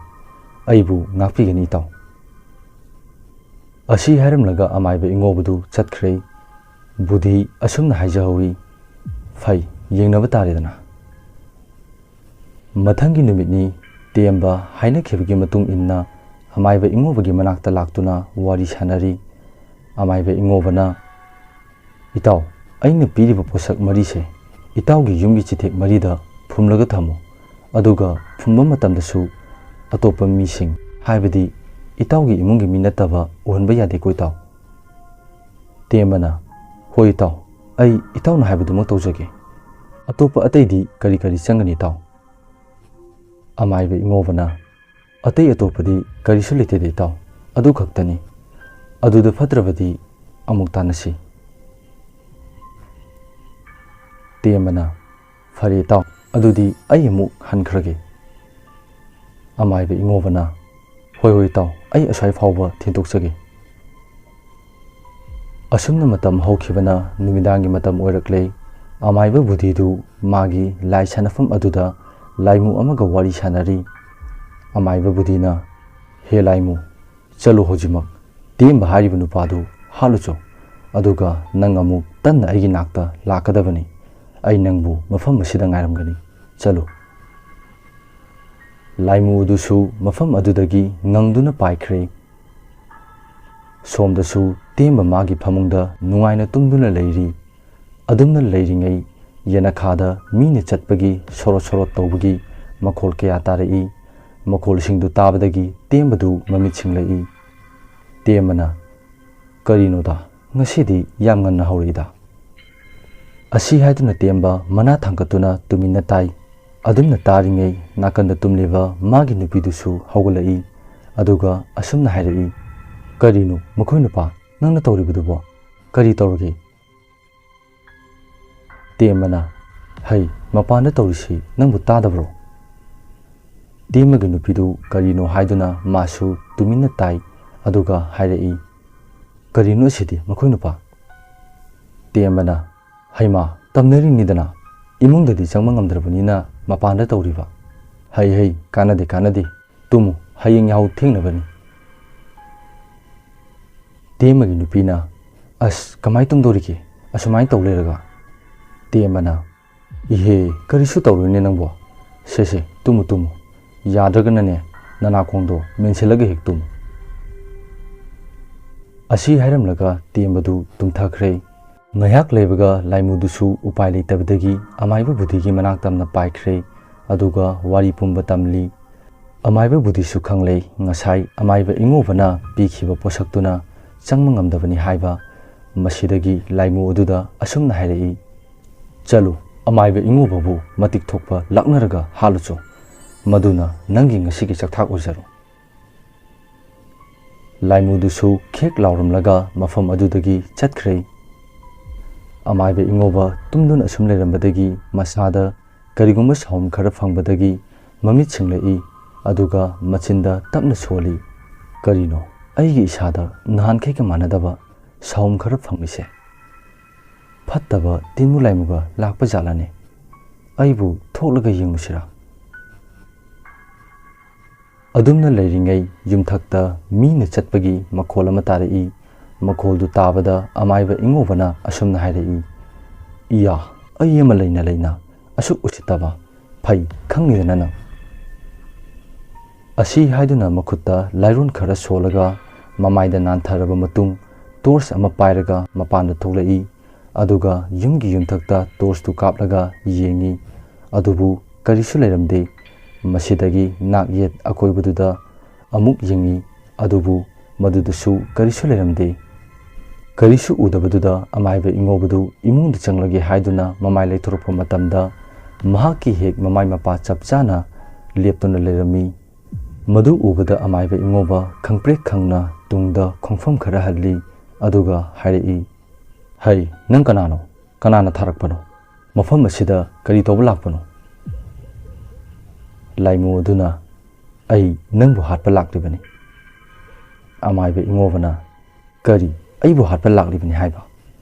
ꯑꯩꯕꯨ ꯉꯥꯛꯄꯤꯒꯅꯤ ꯏꯇꯥꯎ꯫" ꯑꯁꯤ ꯍꯥꯏꯔꯝꯂꯒ ꯑꯃꯥꯏꯕ ꯏꯉꯣꯕꯗꯨ ꯆꯠꯈ꯭ꯔꯦ꯫ ꯕꯨꯙꯤ ꯑꯁꯨꯝꯅ ꯍꯥꯏꯖꯍꯧꯏ, "ꯐꯩ, ꯌꯦꯡꯅꯕ ꯇꯥꯔꯦꯗꯅ꯫" ꯃꯊꯪꯒꯤ ꯅꯨꯃꯤꯠꯅꯤ꯫ ꯇꯦꯝꯕ ꯍꯥꯏꯅꯈꯤꯕꯒꯤ ꯃꯇꯨꯡ ꯏꯟꯅ ꯑꯃꯥꯏꯕ ꯏꯉꯣꯕꯒꯤ ꯃꯅꯥꯛꯇ ꯂꯥꯛꯇꯨꯅ ꯋꯥꯔꯤ ꯁꯥꯅꯔꯤ꯫ ꯑꯃꯥꯏꯕ ꯏꯉꯣꯕꯅ, "ꯏꯇꯥꯎ, ꯑꯩꯅ ꯄꯤꯔꯤꯕ ꯄꯣꯠꯁꯛ ꯃꯔꯤꯁꯦ ꯏꯇꯥꯎꯒꯤ ꯌꯨꯝꯒꯤ ꯆꯤꯊꯦꯛ ꯃꯔꯤꯗ ꯐꯨꯝꯂꯒ ꯊꯝꯃꯨ, ꯑꯗꯨꯒ ꯐꯨꯝꯕ ꯃꯇꯝꯗꯁꯨ ꯑꯇꯣꯞꯄ ꯃꯤꯁꯤꯡ, ꯍꯥꯏꯕꯗꯤ ꯏꯇꯥꯎꯒꯤ ꯏꯃꯨꯡꯒꯤ ꯃꯤ ꯅꯠꯇꯕ ꯎꯍꯟꯕ ꯌꯥꯗꯦꯀꯣ ꯏꯇꯥꯎ?" ꯇꯦꯝꯕꯅ, "ꯍꯣꯏ ꯏꯇꯥꯎ, ꯑꯩ ꯏꯇꯥꯎꯅ ꯍꯥꯏꯕꯗꯨꯃꯛ ꯇꯧꯖꯒꯦ꯫ ꯑꯇꯣꯞꯄ ꯑꯇꯩꯗꯤ ꯀꯔꯤ ꯀꯔꯤ ꯆꯪꯒꯅꯤ ꯏꯇꯥꯎ?" ꯑꯃꯥꯏꯕ ꯏꯉꯣꯕꯅ, "ꯑꯇꯩ ꯑꯇꯣꯞꯄꯗꯤ ꯀꯔꯤꯁꯨ ꯂꯩꯇꯦꯗ ꯏꯇꯥꯎ, ꯑꯗꯨ ꯈꯛꯇꯅꯤ꯫ ꯑꯗꯨꯗ ꯐꯠꯇ꯭ꯔꯕꯗꯤ ꯑꯃꯨꯛ ꯇꯥꯟꯅꯁꯤ꯫" ꯇꯦꯝꯕꯅ, "ꯐꯔꯦ ꯏꯇꯥꯎ, ꯑꯗꯨꯗꯤ ꯑꯩ ꯑꯃꯨꯛ ꯍꯟꯈ꯭ꯔꯒꯦ꯫" ꯑꯃꯥꯏꯕ ꯏꯉꯣꯕꯅ, "ꯍꯣꯏ ꯍꯣꯏ ꯏꯇꯥꯎ, ꯑꯩ ꯑꯁ꯭ꯋꯥꯏ ꯐꯥꯎꯕ ꯊꯤꯟꯗꯣꯛꯆꯒꯦ꯫" ꯑꯁꯨꯝꯅ ꯃꯇꯝ ꯍꯧꯈꯤꯕꯅ ꯅꯨꯃꯤꯗꯥꯡꯒꯤ ꯃꯇꯝ ꯑꯣꯏꯔꯛꯂꯦ꯫ ꯑꯃꯥꯏꯕ ꯕꯨꯙꯤꯗꯨ ꯃꯥꯒꯤ ꯂꯥꯏ ꯁꯥꯟꯅꯐꯝ ꯑꯗꯨꯗ ꯂꯥꯏꯃꯨ ꯑꯃꯒ ꯋꯥꯔꯤ ꯁꯥꯟꯅꯔꯤ꯫ ꯑꯃꯥꯏꯕ ꯕꯨꯙꯤꯅ, "ꯍꯦ ꯂꯥꯏꯃꯨ, ꯆꯠꯂꯨ ꯍꯧꯖꯤꯛꯃꯛ꯫ ꯇꯦꯝꯕ ꯍꯥꯏꯔꯤꯕ ꯅꯨꯄꯥꯗꯨ ꯍꯥꯠꯂꯨꯆꯣ꯫ ꯑꯗꯨꯒ ꯅꯪ ꯑꯃꯨꯛ ꯇꯞꯅ ꯑꯩꯒꯤ ꯅꯥꯛꯇ ꯂꯥꯛꯀꯗꯕꯅꯤ꯫ ꯑꯩ ꯅꯪꯕꯨ ꯃꯐꯝ ꯑꯁꯤꯗ ꯉꯥꯏꯔꯝꯒꯅꯤ꯫ ꯆꯠꯂꯨ꯫" ꯂꯥꯏꯃꯨ ꯑꯗꯨꯁꯨ ꯃꯐꯝ ꯑꯗꯨꯗꯒꯤ ꯉꯪꯗꯨꯅ ꯄꯥꯏꯈ꯭ꯔꯦ꯫ ꯁꯣꯝꯗꯁꯨ ꯇꯦꯝꯕ ꯃꯥꯒꯤ ꯐꯃꯨꯡꯗ ꯅꯨꯡꯉꯥꯏꯅ ꯇꯨꯝꯗꯨꯅ ꯂꯩꯔꯤ꯫ ꯑꯗꯨꯝꯅ ꯂꯩꯔꯤꯉꯩ ꯌꯦꯅꯈꯥꯗ ꯃꯤꯅ ꯆꯠꯄꯒꯤ ꯁꯣꯔꯣꯠ ꯁꯣꯔꯣꯠ ꯇꯧꯕꯒꯤ ꯃꯈꯣꯜ ꯀꯌꯥ ꯇꯥꯔꯛꯏ꯫ ꯃꯈꯣꯜꯁꯤꯡꯗꯨ ꯇꯥꯕꯗꯒꯤ ꯇꯦꯝꯕꯗꯨ ꯃꯃꯤꯠ ꯁꯤꯡꯂꯛꯏ꯫ ꯇꯦꯝꯕꯅ, "ꯀꯔꯤꯅꯣꯗ, ꯉꯁꯤꯗꯤ ꯌꯥꯝ ꯉꯟꯅ ꯍꯧꯔꯛꯏꯗ?" ꯑꯁꯤ ꯍꯥꯏꯗꯨꯅ ꯇꯦꯝꯕ ꯃꯅꯥ ꯊꯥꯡꯒꯠꯇꯨꯅ ꯇꯨꯃꯤꯟꯅ ꯇꯥꯏ꯫ ꯑꯗꯨꯝꯅ ꯇꯥꯔꯤꯉꯩ ꯅꯥꯀꯟꯗ ꯇꯨꯝꯂꯤꯕ ꯃꯥꯒꯤ ꯅꯨꯄꯤꯗꯨꯁꯨ ꯍꯧꯒꯠꯂꯛꯏ꯫ ꯑꯗꯨꯒ ꯑꯁꯨꯝꯅ ꯍꯥꯏꯔꯛꯏ, "ꯀꯔꯤꯅꯣ ꯃꯈꯣꯏ ꯅꯨꯄꯥ, ꯅꯪꯅ ꯇꯧꯔꯤꯕꯗꯨꯕꯣ? ꯀꯔꯤ ꯇꯧꯔꯒꯦ?" ꯇꯦꯝꯕꯅ, "ꯍꯩ, ꯃꯄꯥꯟꯗ ꯇꯧꯔꯤꯁꯤ ꯅꯪꯕꯨ ꯇꯥꯗꯕ꯭ꯔꯣ?" ꯇꯦꯝꯕꯒꯤ ꯅꯨꯄꯤꯗꯨ ꯀꯔꯤꯅꯣ ꯍꯥꯏꯗꯨꯅ ꯃꯥꯁꯨ ꯇꯨꯃꯤꯟꯅ ꯇꯥꯏ꯫ ꯑꯗꯨꯒ ꯍꯥꯏꯔꯛꯏ, "ꯀꯔꯤꯅꯣ ꯑꯁꯤꯗꯤ ꯃꯈꯣꯏ ꯅꯨꯄꯥ?" ꯇꯦꯝꯕꯅ, "ꯍꯩꯃꯥ, ꯇꯝꯅꯔꯤꯅꯤꯗꯅ, ꯏꯃꯨꯡꯗꯗꯤ ꯆꯪꯕ ꯉꯝꯗ꯭ꯔꯕꯅꯤꯅ ꯃꯄꯥꯟꯗ ꯇꯧꯔꯤꯕ꯫ ꯍꯩ ꯍꯩ, ꯀꯥꯟꯅꯗꯦ ꯀꯥꯟꯅꯗꯦ, ꯇꯨꯝꯃꯨ, ꯍꯌꯦꯡ ꯌꯥꯍꯧ ꯊꯦꯡꯅꯕꯅꯤ꯫" ꯇꯦꯝꯕꯒꯤ ꯅꯨꯄꯤꯅ, "ꯑꯁ, ꯀꯃꯥꯏꯅ ꯇꯨꯝꯗꯧꯔꯤꯒꯦ ꯑꯁꯨꯃꯥꯏꯅ ꯇꯧ ꯂꯩꯔꯒ?" ꯇꯦꯝꯕꯅ, "ꯏꯍꯦ, ꯀꯔꯤꯁꯨ ꯇꯧꯔꯣꯏꯅꯦ ꯅꯪꯕꯣ꯫ ꯁꯦ ꯁꯦ, ꯇꯨꯝꯃꯨ ꯇꯨꯝꯃꯨ꯫ ꯌꯥꯗ꯭ꯔꯒꯅꯅꯦ, ꯅꯅꯥꯀꯣꯡꯗꯣ ꯃꯦꯟꯁꯤꯜꯂꯒ ꯍꯦꯛ ꯇꯨꯝꯃꯨ꯫" ꯑꯁꯤ ꯍꯥꯏꯔꯝꯂꯒ ꯇꯦꯝꯕꯗꯨ ꯇꯨꯝꯊꯈ꯭ꯔꯦ꯫ ꯉꯥꯏꯍꯥꯛ ꯂꯩꯕꯒ ꯂꯥꯏꯃꯨꯗꯨꯁꯨ ꯎꯄꯥꯏ ꯂꯩꯇꯕꯗꯒꯤ ꯑꯃꯥꯏꯕ ꯕꯨꯙꯤꯒꯤ ꯃꯅꯥꯛ ꯇꯝꯅ ꯄꯥꯏꯈ꯭ꯔꯦ꯫ ꯑꯗꯨꯒ ꯋꯥꯔꯤ ꯄꯨꯝꯕ ꯇꯝꯂꯤ꯫ ꯑꯃꯥꯏꯕ ꯕꯨꯙꯤꯁꯨ ꯈꯪꯂꯦ, ꯉꯁꯥꯏ ꯑꯃꯥꯏꯕ ꯏꯉꯧꯕꯅ ꯄꯤꯈꯤꯕ ꯄꯣꯠꯁꯛꯇꯨꯅ ꯆꯪꯕ ꯉꯝꯗꯕꯅꯤ ꯍꯥꯏꯕ꯫ ꯃꯁꯤꯗꯒꯤ ꯂꯥꯏꯃꯨ ꯑꯗꯨꯗ ꯑꯁꯨꯝꯅ ꯍꯥꯏꯔꯛꯏ, "ꯆꯠꯂꯨ, ꯑꯃꯥꯏꯕ ꯏꯉꯧꯕꯕꯨ ꯃꯇꯤꯛ ꯊꯣꯛꯄ ꯂꯥꯛꯅꯔꯒ ꯍꯥꯠꯂꯨꯆꯣ꯫ ꯃꯗꯨꯅ ꯅꯪꯒꯤ ꯉꯁꯤꯒꯤ ꯆꯥꯛꯊꯥꯛ ꯑꯣꯏꯖꯔꯣ꯫" ꯂꯥꯏꯃꯨꯗꯨꯁꯨ ꯈꯦꯛ ꯂꯥꯎꯔꯝꯂꯒ ꯃꯐꯝ ꯑꯗꯨꯗꯒꯤ ꯆꯠꯈ꯭ꯔꯦ꯫ ꯑꯃꯥꯏꯕ ꯏꯉꯧꯕ ꯇꯨꯝꯗꯨꯅ ꯑꯁꯨꯝ ꯂꯩꯔꯝꯕꯗꯒꯤ ꯃꯁꯥꯗ ꯀꯔꯤꯒꯨꯝꯕ ꯁꯥꯎꯝ ꯈꯔ ꯐꯪꯕꯗꯒꯤ ꯃꯃꯤꯠ ꯁꯤꯡꯂꯛꯏ꯫ ꯑꯗꯨꯒ ꯃꯆꯤꯟꯗ ꯇꯞꯅ ꯁꯣꯜꯂꯤ, "ꯀꯔꯤꯅꯣ ꯑꯩꯒꯤ ꯏꯁꯥꯗ ꯅꯍꯥꯟꯈꯩꯒ ꯃꯥꯟꯅꯗꯕ ꯁꯥꯎꯝ ꯈꯔ ꯐꯪꯂꯤꯁꯦ? ꯐꯠꯇꯕ ꯇꯤꯟꯃꯨ ꯂꯥꯏꯃꯨꯒ ꯂꯥꯛꯄ ꯖꯥꯠꯂꯅꯦ? ꯑꯩꯕꯨ ꯊꯣꯛꯂꯒ ꯌꯦꯡꯉꯨꯁꯤꯔꯥ?" ꯑꯗꯨꯝꯅ ꯂꯩꯔꯤꯉꯩ ꯌꯨꯝꯊꯛꯇ ꯃꯤꯅ ꯆꯠꯄꯒꯤ ꯃꯈꯣꯜ ꯑꯃ ꯇꯥꯔꯛꯏ꯫ ꯃꯈꯣꯜꯗꯨ ꯇꯥꯕꯗ ꯑꯃꯥꯏꯕ ꯏꯉꯧꯕꯅ ꯑꯁꯨꯝꯅ ꯍꯥꯏꯔꯛꯏ, "ꯏꯌꯥ, ꯑꯩ ꯑꯃ ꯂꯩꯅ ꯂꯩꯅ ꯑꯁꯨꯛ ꯎꯁꯤꯠꯇꯕ! ꯐꯩ, ꯈꯪꯂꯤꯗꯅ ꯅꯪ?" ꯑꯁꯤ ꯍꯥꯏꯗꯨꯅ ꯃꯈꯨꯠꯇ ꯂꯥꯏꯔꯣꯟ ꯈꯔ ꯁꯣꯜꯂꯒ ꯃꯃꯥꯏꯗ ꯅꯥꯟꯊꯔꯕ ꯃꯇꯨꯡ ꯇꯣꯔꯆ ꯑꯃ ꯄꯥꯏꯔꯒ ꯃꯄꯥꯟꯗ ꯊꯣꯛꯂꯛꯏ꯫ ꯑꯗꯨꯒ ꯌꯨꯝꯒꯤ ꯌꯨꯝꯊꯛꯇ ꯇꯣꯔꯆꯇꯨ ꯀꯥꯞꯂꯒ ꯌꯦꯡꯉꯤ꯫ ꯑꯗꯨꯕꯨ ꯀꯔꯤꯁꯨ ꯂꯩꯔꯝꯗꯦ꯫ ꯃꯁꯤꯗꯒꯤ ꯅꯥꯛ ꯌꯦꯠ ꯑꯀꯣꯏꯕꯗꯨꯗ ꯑꯃꯨꯛ ꯌꯦꯡꯉꯤ꯫ ꯑꯗꯨꯕꯨ ꯃꯗꯨꯗꯁꯨ ꯀꯔꯤꯁꯨ ꯂꯩꯔꯝꯗꯦ꯫ ꯀꯔꯤꯁꯨ ꯎꯗꯕꯗꯨꯗ ꯑꯃꯥꯏꯕ ꯏꯉꯧꯕꯗꯨ ꯏꯃꯨꯡꯗ ꯆꯪꯂꯒꯦ ꯍꯥꯏꯗꯨꯅ ꯃꯃꯥꯏ ꯂꯩꯊꯣꯔꯛꯄ ꯃꯇꯝꯗ ꯃꯍꯥꯛꯀꯤ ꯍꯦꯛ ꯃꯃꯥꯏ ꯃꯄꯥ ꯆꯞ ꯆꯥꯅ ꯂꯦꯞꯇꯨꯅ ꯂꯩꯔꯝꯃꯤ꯫ ꯃꯗꯨ ꯎꯕꯗ ꯑꯃꯥꯏꯕ ꯏꯉꯧꯕ ꯈꯪꯄ꯭ꯔꯦꯛ ꯈꯪꯅ ꯇꯨꯡꯗ ꯈꯣꯡꯐꯝ ꯈꯔ ꯍꯜꯂꯤ꯫ ꯑꯗꯨꯒ ꯍꯥꯏꯔꯛꯏ, "ꯍꯩ, ꯅꯪ ꯀꯅꯥꯅꯣ? ꯀꯅꯥꯅ ꯊꯥꯔꯛꯄꯅꯣ? ꯃꯐꯝ ꯑꯁꯤꯗ ꯀꯔꯤ ꯇꯧꯕ ꯂꯥꯛꯄꯅꯣ?" ꯂꯥꯏꯃꯨ ꯑꯗꯨꯅ, "ꯑꯩ ꯅꯪꯕꯨ ꯍꯥꯠꯄ ꯂꯥꯛꯂꯤꯕꯅꯤ꯫" ꯑꯃꯥꯏꯕ ꯏꯉꯧꯕꯅ, "ꯀꯔꯤ, ꯑꯩꯕꯨ ꯍꯥꯠꯄ ꯂꯥꯛꯂꯤꯕꯅꯤ ꯍꯥꯏꯕ?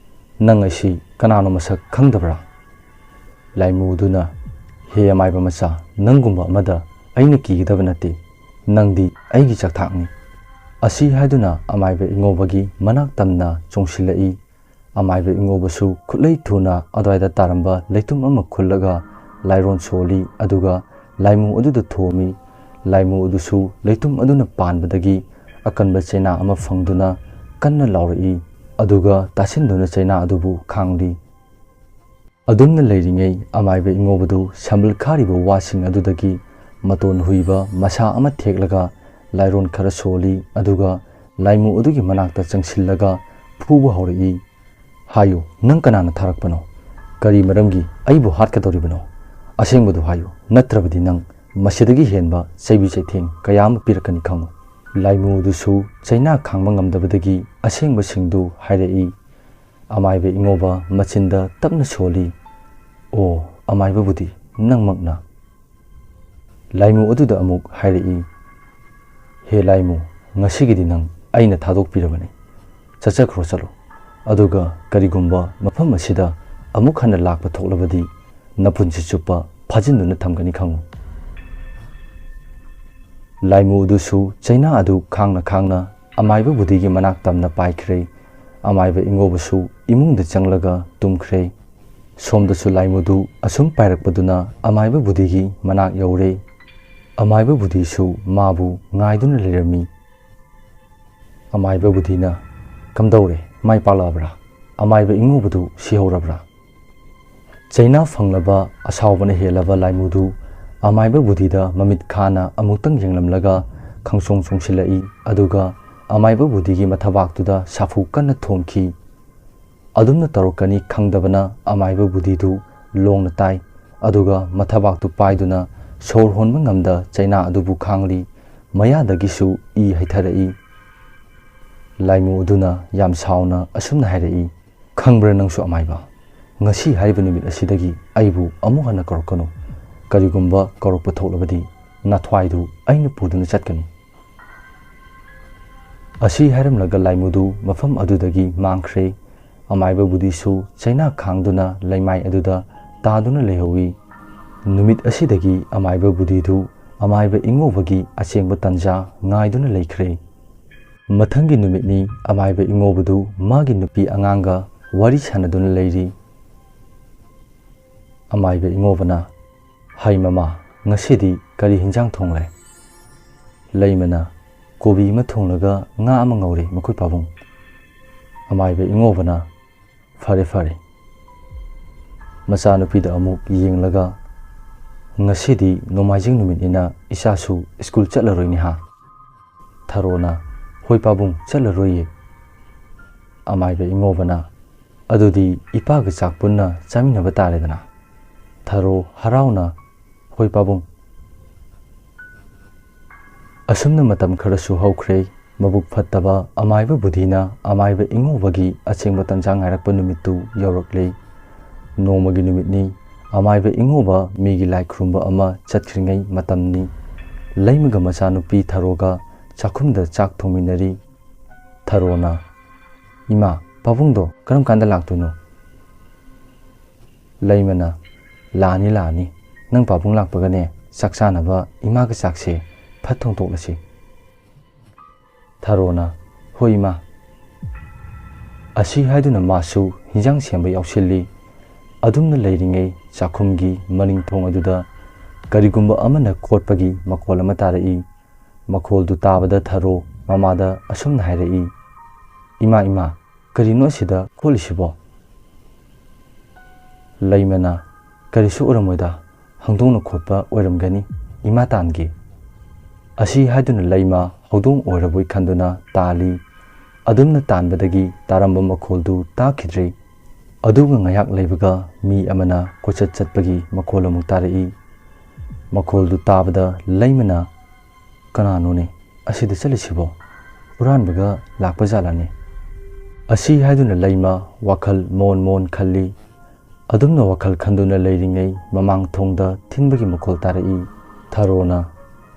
ꯅꯪ ꯑꯩꯁꯤ ꯀꯅꯥꯅꯣ ꯃꯁꯛ ꯈꯪꯗꯕ꯭ꯔꯥ?" ꯂꯥꯏꯃꯨꯗꯨꯅ, "ꯍꯦ ꯑꯃꯥꯏꯕ ꯃꯆꯥ, ꯅꯪꯒꯨꯝꯕ ꯑꯃꯗ ꯑꯩꯅ ꯀꯤꯒꯗꯕ ꯅꯠꯇꯦ꯫ ꯅꯪꯗꯤ ꯑꯩꯒꯤ ꯆꯥꯛꯊꯥꯛꯅꯤ꯫" ꯑꯁꯤ ꯍꯥꯏꯗꯨꯅ ꯑꯃꯥꯏꯕ ꯏꯉꯧꯕꯒꯤ ꯃꯅꯥꯛ ꯇꯝꯅ ꯆꯣꯡꯁꯤꯜꯂꯛꯏ꯫ ꯑꯃꯥꯏꯕ ꯏꯉꯧꯕꯁꯨ ꯈꯨꯠꯂꯩ ꯊꯨꯅ ꯑꯗꯨꯋꯥꯏꯗ ꯇꯥꯔꯝꯕ ꯂꯩꯇꯨꯝ ꯑꯃ ꯈꯨꯜꯂꯒ ꯂꯥꯏꯔꯣꯟ ꯁꯣꯜꯂꯤ, ꯑꯗꯨꯒ ꯂꯥꯏꯃꯨ ꯑꯗꯨꯗ ꯊꯣꯝꯃꯤ꯫ ꯂꯥꯏꯃꯨ ꯑꯗꯨꯁꯨ ꯂꯩꯇꯨꯝ ꯑꯗꯨꯅ ꯄꯥꯟꯕꯗꯒꯤ ꯑꯀꯟꯕ ꯆꯩꯅꯥ ꯑꯃ ꯐꯪꯗꯨꯅ ꯀꯟꯅ ꯂꯥꯎꯔꯛꯏ꯫ ꯑꯗꯨꯒ ꯇꯥꯁꯤꯟꯗꯨꯅ ꯆꯩꯅꯥ ꯑꯗꯨꯕꯨ ꯈꯥꯡꯂꯤ꯫ ꯑꯗꯨꯝꯅ ꯂꯩꯔꯤꯉꯩ ꯑꯃꯥꯏꯕ ꯏꯉꯣꯕꯗꯨ ꯁꯝꯕꯜ ꯈꯥꯔꯤꯕ ꯋꯥꯁꯤꯡ ꯑꯗꯨꯗꯒꯤ ꯃꯇꯣꯟ ꯍꯨꯏꯕ ꯃꯁꯥ ꯑꯃ ꯊꯦꯛꯂꯒ ꯂꯥꯏꯔꯣꯟ ꯈꯔ ꯁꯣꯜꯂꯤ꯫ ꯑꯗꯨꯒ ꯂꯥꯏꯃꯨ ꯑꯗꯨꯒꯤ ꯃꯅꯥꯛꯇ ꯆꯪꯁꯤꯜꯂꯒ ꯐꯨꯕ ꯍꯧꯔꯛꯏ꯫ "ꯍꯥꯏꯌꯨ, ꯅꯪ ꯀꯅꯥꯅ ꯊꯥꯔꯛꯄꯅꯣ? ꯀꯔꯤ ꯃꯔꯝꯒꯤ ꯑꯩꯕꯨ ꯍꯥꯠꯀꯗꯧꯔꯤꯕꯅꯣ? ꯑꯁꯦꯡꯕꯗꯨ ꯍꯥꯏꯌꯨ, ꯅꯠꯇ꯭ꯔꯕꯗꯤ ꯅꯪ ꯃꯁꯤꯗꯒꯤ ꯍꯦꯟꯕ ꯆꯩꯕꯤ ꯆꯩꯊꯦꯡ ꯀꯌꯥ ꯑꯃ ꯄꯤꯔꯛꯀꯅꯤ ꯈꯪꯉꯨ꯫" ꯂꯥꯏꯃꯨ ꯑꯗꯨꯁꯨ ꯆꯩꯅꯥ ꯈꯥꯡꯕ ꯉꯝꯗꯕꯗꯒꯤ ꯑꯁꯦꯡꯕꯁꯤꯡꯗꯨ ꯍꯥꯏꯔꯛꯏ꯫ ꯑꯃꯥꯏꯕ ꯏꯉꯣꯕ ꯃꯆꯤꯟꯗ ꯇꯞꯅ ꯁꯣꯜꯂꯤ꯫ "ꯑꯣ, ꯑꯃꯥꯏꯕꯕꯨꯗꯤ ꯅꯪꯃꯛꯅ?" ꯂꯥꯏꯃꯨ ꯑꯗꯨꯗ ꯑꯃꯨꯛ ꯍꯥꯏꯔꯛꯏ, "ꯍꯦ ꯂꯥꯏꯃꯨ, ꯉꯁꯤꯒꯤꯗꯤ ꯅꯪ ꯑꯩꯅ ꯊꯥꯗꯣꯛꯄꯤꯔꯕꯅꯤ꯫ ꯆꯠꯆꯈ꯭ꯔꯣ, ꯆꯠꯂꯣ꯫ ꯑꯗꯨꯒ ꯀꯔꯤꯒꯨꯝꯕ ꯃꯐꯝ ꯑꯁꯤꯗ ꯑꯃꯨꯛ ꯍꯟꯅ ꯂꯥꯛꯄ ꯊꯣꯛꯂꯕꯗꯤ ꯅꯄꯨꯟꯁꯤ ꯆꯨꯞꯄ ꯐꯥꯖꯤꯟꯗꯨꯅ ꯊꯝꯒꯅꯤ ꯈꯪꯉꯨ꯫" ꯂꯥꯏꯃꯨ ꯑꯗꯨꯁꯨ ꯆꯩꯅꯥ ꯑꯗꯨ ꯈꯥꯡꯅ ꯈꯥꯡꯅ ꯑꯃꯥꯏꯕ ꯕꯨꯙꯤꯒꯤ ꯃꯅꯥꯛ ꯇꯝꯅ ꯄꯥꯏꯈ꯭ꯔꯦ꯫ ꯑꯃꯥꯏꯕ ꯏꯉꯣꯕꯁꯨ ꯏꯃꯨꯡꯗ ꯆꯪꯂꯒ ꯇꯨꯝꯈ꯭ꯔꯦ꯫ ꯁꯣꯝꯗꯁꯨ ꯂꯥꯏꯃꯨꯗꯨ ꯑꯁꯨꯝ ꯄꯥꯏꯔꯛꯄꯗꯨꯅ ꯑꯃꯥꯏꯕ ꯕꯨꯙꯤꯒꯤ ꯃꯅꯥꯛ ꯌꯧꯔꯦ꯫ ꯑꯃꯥꯏꯕ ꯕꯨꯙꯤꯁꯨ ꯃꯥꯕꯨ ꯉꯥꯏꯗꯨꯅ ꯂꯩꯔꯝꯃꯤ꯫ ꯑꯃꯥꯏꯕ ꯕꯨꯙꯤꯅ, "ꯀꯝꯗꯧꯔꯦ? ꯃꯥꯏ ꯄꯥꯛꯂꯛꯑꯕ꯭ꯔꯥ? ꯑꯃꯥꯏꯕ ꯏꯉꯣꯕꯗꯨ ꯁꯤꯍꯧꯔꯕ꯭ꯔꯥ?" ꯆꯩꯅꯥ ꯐꯪꯂꯕ ꯑꯁꯥꯎꯕꯅ ꯍꯦꯜꯂꯕ ꯂꯥꯏꯃꯨꯗꯨ ꯑꯃꯥꯏꯕ ꯕꯨꯙꯤꯗ ꯃꯃꯤꯠ ꯈꯥꯅ ꯑꯃꯨꯛꯇꯪ ꯌꯦꯡꯂꯝꯂꯒ ꯈꯪꯆꯣꯡ ꯆꯣꯡꯁꯤꯜꯂꯛꯏ꯫ ꯑꯗꯨꯒ ꯑꯃꯥꯏꯕ ꯕꯨꯙꯤꯒꯤ ꯃꯊꯕꯥꯛꯇꯨꯗ ꯁꯥꯐꯨ ꯀꯟꯅ ꯊꯣꯝꯈꯤ꯫ ꯑꯗꯨꯝꯅ ꯇꯧꯔꯛꯀꯅꯤ ꯈꯪꯗꯕꯅ ꯑꯃꯥꯏꯕ ꯕꯨꯙꯤꯗꯨ ꯂꯣꯡꯅ ꯇꯥꯏ꯫ ꯑꯗꯨꯒ ꯃꯊꯕꯥꯛꯇꯨ ꯄꯥꯏꯗꯨꯅ ꯁꯣꯔ ꯍꯣꯟꯕ ꯉꯝꯗ ꯆꯩꯅꯥ ꯑꯗꯨꯕꯨ ꯈꯥꯡꯂꯤ꯫ ꯃꯌꯥꯗꯒꯤꯁꯨ ꯏ ꯍꯩꯊꯔꯛꯏ꯫ ꯂꯥꯏꯃꯨ ꯑꯗꯨꯅ ꯌꯥꯝ ꯁꯥꯎꯅ ꯑꯁꯨꯝꯅ ꯍꯥꯏꯔꯛꯏ, "ꯈꯪꯕ꯭ꯔꯥ ꯅꯪꯁꯨ ꯑꯃꯥꯏꯕ? ꯉꯁꯤ ꯍꯥꯏꯔꯤꯕ ꯅꯨꯃꯤꯠ ꯑꯁꯤꯗꯒꯤ ꯑꯩꯕꯨ ꯑꯃꯨꯛ ꯍꯟꯅ ꯀꯧꯔꯛꯀꯅꯨ꯫ ꯀꯔꯤꯒꯨꯝꯕ ꯀꯧꯔꯛꯄ ꯊꯣꯛꯂꯕꯗꯤ ꯅꯊ꯭ꯋꯥꯏꯗꯨ ꯑꯩꯅ ꯄꯨꯗꯨꯅ ꯆꯠꯀꯅꯤ꯫" ꯑꯁꯤ ꯍꯥꯏꯔꯝꯂꯒ ꯂꯥꯏꯃꯨꯗꯨ ꯃꯐꯝ ꯑꯗꯨꯗꯒꯤ ꯃꯥꯡꯈ꯭ꯔꯦ꯫ ꯑꯃꯥꯏꯕ ꯕꯨꯙꯤꯁꯨ ꯆꯩꯅꯥ ꯈꯥꯡꯗꯨꯅ ꯂꯩꯃꯥꯏ ꯑꯗꯨꯗ ꯇꯥꯗꯨꯅ ꯂꯩꯍꯧꯏ꯫ ꯅꯨꯃꯤꯠ ꯑꯁꯤꯗꯒꯤ ꯑꯃꯥꯏꯕ ꯕꯨꯙꯤꯗꯨ ꯑꯃꯥꯏꯕ ꯏꯉꯧꯕꯒꯤ ꯑꯁꯦꯡꯕ ꯇꯟꯖꯥ ꯉꯥꯏꯗꯨꯅ ꯂꯩꯈ꯭ꯔꯦ꯫ ꯃꯊꯪꯒꯤ ꯅꯨꯃꯤꯠꯅꯤ꯫ ꯑꯃꯥꯏꯕ ꯏꯉꯧꯕꯗꯨ ꯃꯥꯒꯤ ꯅꯨꯄꯤ ꯑꯉꯥꯡꯒ ꯋꯥꯔꯤ ꯁꯥꯟꯅꯗꯨꯅ ꯂꯩꯔꯤ꯫ ꯑꯃꯥꯏꯕ ꯏꯉꯧꯕꯅ, "ꯍꯩ ꯃꯃꯥ, ꯉꯁꯤꯗꯤ ꯀꯔꯤ ꯍꯤꯟꯖꯥꯡ ꯊꯣꯡꯂꯦ?" ꯂꯩꯃꯅ, "ꯀꯣꯕꯤ ꯑꯃ ꯊꯣꯡꯂꯒ ꯉꯥ ꯑꯃ ꯉꯧꯔꯦ ꯃꯈꯣꯏ ꯄꯥꯕꯨꯡ꯫" ꯑꯃꯥꯏꯕ ꯏꯉꯣꯕꯅ, "ꯐꯔꯦ, ꯐꯔꯦ꯫" ꯃꯆꯥꯅꯨꯄꯤꯗ ꯑꯃꯨꯛ ꯌꯦꯡꯂꯒ, "ꯉꯁꯤꯗꯤ ꯅꯣꯡꯃꯥꯏꯖꯤꯡ ꯅꯨꯃꯤꯠꯅꯤꯅ ꯏꯆꯥꯁꯨ ꯁ꯭ꯀꯨꯜ ꯆꯠꯂꯔꯣꯏꯅꯦ ꯍꯥ?" ꯊꯔꯣꯅ, "ꯍꯣꯏ ꯄꯥꯕꯨꯡ, ꯆꯠꯂꯔꯣꯏꯌꯦ꯫" ꯑꯃꯥꯏꯕ ꯏꯉꯣꯕꯅ, "ꯑꯗꯨꯗꯤ ꯏꯄꯥꯒ ꯆꯥꯛ ꯄꯨꯟꯅ ꯆꯥꯃꯤꯟꯅꯕ ꯇꯥꯔꯦꯗꯅ꯫" ꯊꯔꯣ ꯍꯔꯥꯎꯅ, "ꯍꯣꯏ ꯄꯥꯕꯨꯡ꯫" ꯑꯁꯨꯝꯅ ꯃꯇꯝ ꯈꯔꯁꯨ ꯍꯧꯈ꯭ꯔꯦ꯫ ꯃꯕꯨꯛ ꯐꯠꯇꯕ ꯑꯃꯥꯏꯕ ꯕꯨꯙꯤꯅ ꯑꯃꯥꯏꯕ ꯏꯉꯣꯕꯒꯤ ꯑꯁꯦꯡꯕ ꯇꯟꯖꯥ ꯉꯥꯏꯔꯛꯄ ꯅꯨꯃꯤꯠꯇꯨ ꯌꯧꯔꯛꯂꯦ꯫ ꯅꯣꯡꯃꯒꯤ ꯅꯨꯃꯤꯠꯅꯤ꯫ ꯑꯃꯥꯏꯕ ꯏꯉꯣꯕ ꯃꯤꯒꯤ ꯂꯥꯏ ꯈꯨꯔꯨꯝꯕ ꯑꯃ ꯆꯠꯈ꯭ꯔꯤꯉꯩ ꯃꯇꯝꯅꯤ꯫ ꯂꯩꯃꯒ ꯃꯆꯥꯅꯨꯄꯤ ꯊꯔꯣꯒ ꯆꯥꯛꯈꯨꯝꯗ ꯆꯥꯛ ꯊꯣꯡꯃꯤꯟꯅꯔꯤ꯫ ꯊꯔꯣꯅ, "ꯏꯃꯥ, ꯄꯥꯕꯨꯡꯗꯣ ꯀꯔꯝ ꯀꯥꯟꯗ ꯂꯥꯛꯇꯣꯏꯅꯣ?" ꯂꯩꯃꯅ, "ꯂꯥꯛꯑꯅꯤ, ꯂꯥꯛꯑꯅꯤ꯫ ꯅꯪ ꯄꯥꯕꯨꯡ ꯂꯥꯛꯄꯒꯅꯦ, ꯆꯥꯛ ꯆꯥꯅꯕ ꯏꯃꯥꯒ ꯆꯥꯛꯁꯦ ꯐꯠ ꯊꯣꯡꯗꯣꯛꯂꯁꯤ꯫" ꯊꯔꯣꯅ, "ꯍꯣꯏ ꯏꯃꯥ꯫" ꯑꯁꯤ ꯍꯥꯏꯗꯨꯅ ꯃꯥꯁꯨ ꯍꯤꯟꯖꯥꯡ ꯁꯦꯝꯕ ꯌꯥꯎꯁꯤꯜꯂꯤ꯫ ꯑꯗꯨꯝꯅ ꯂꯩꯔꯤꯉꯩ ꯆꯥꯛꯈꯨꯝꯒꯤ ꯃꯅꯤꯡ ꯊꯣꯡ ꯑꯗꯨꯗ ꯀꯔꯤꯒꯨꯝꯕ ꯑꯃꯅ ꯈꯣꯠꯄꯒꯤ ꯃꯈꯣꯜ ꯑꯃ ꯇꯥꯔꯛꯏ꯫ ꯃꯈꯣꯜꯗꯨ ꯇꯥꯕꯗ ꯊꯔꯣ ꯃꯃꯥꯗ ꯑꯁꯨꯝꯅ ꯍꯥꯏꯔꯛꯏ, "ꯏꯃꯥ, ꯏꯃꯥ, ꯀꯔꯤꯅꯣ ꯑꯁꯤꯗ ꯈꯣꯠꯂꯤꯁꯤꯕꯣ?" ꯂꯩꯃꯅ, "ꯀꯔꯤꯁꯨ ꯑꯣꯏꯔꯝꯃꯣꯏꯗ, ꯍꯧꯗꯣꯡꯅ ꯈꯣꯠꯄ ꯑꯣꯏꯔꯝꯒꯅꯤ, ꯏꯃꯥ ꯇꯥꯟꯒꯦ꯫" ꯑꯁꯤ ꯍꯥꯏꯗꯨꯅ ꯂꯩꯃ ꯍꯧꯗꯣꯡ ꯑꯣꯏꯔꯕꯣꯏ ꯈꯟꯗꯨꯅ ꯇꯥꯜꯂꯤ꯫ ꯑꯗꯨꯝꯅ ꯇꯥꯟꯕꯗꯒꯤ ꯇꯥꯔꯝꯕ ꯃꯈꯣꯜꯗꯨ ꯇꯥꯈꯤꯗ꯭ꯔꯦ꯫ ꯑꯗꯨꯒ ꯉꯥꯏꯍꯥꯛ ꯂꯩꯕꯒ ꯃꯤ ꯑꯃꯅ ꯀꯣꯏꯆꯠ ꯆꯠꯄꯒꯤ ꯃꯈꯣꯜ ꯑꯃꯨꯛ ꯇꯥꯔꯛꯏ꯫ ꯃꯈꯣꯜꯗꯨ ꯇꯥꯕꯗ ꯂꯩꯃꯅ, "ꯀꯅꯥꯅꯣꯅꯦ ꯑꯁꯤꯗ ꯆꯠꯂꯤꯁꯤꯕꯣ? ꯍꯨꯔꯥꯟꯕꯒ ꯂꯥꯛꯄ ꯖꯥꯠꯂꯅꯦ?" ꯑꯁꯤ ꯍꯥꯏꯗꯨꯅ ꯂꯩꯃ ꯋꯥꯈꯜ ꯃꯣꯟ ꯃꯣꯟ ꯈꯜꯂꯤ꯫ ꯑꯗꯨꯝꯅ ꯋꯥꯈꯜ ꯈꯟꯗꯨꯅ ꯂꯩꯔꯤꯉꯩ ꯃꯃꯥꯡ ꯊꯣꯡꯗ ꯊꯤꯟꯕꯒꯤ ꯃꯈꯣꯜ ꯇꯥꯔꯛꯏ꯫ ꯊꯔꯣꯅ,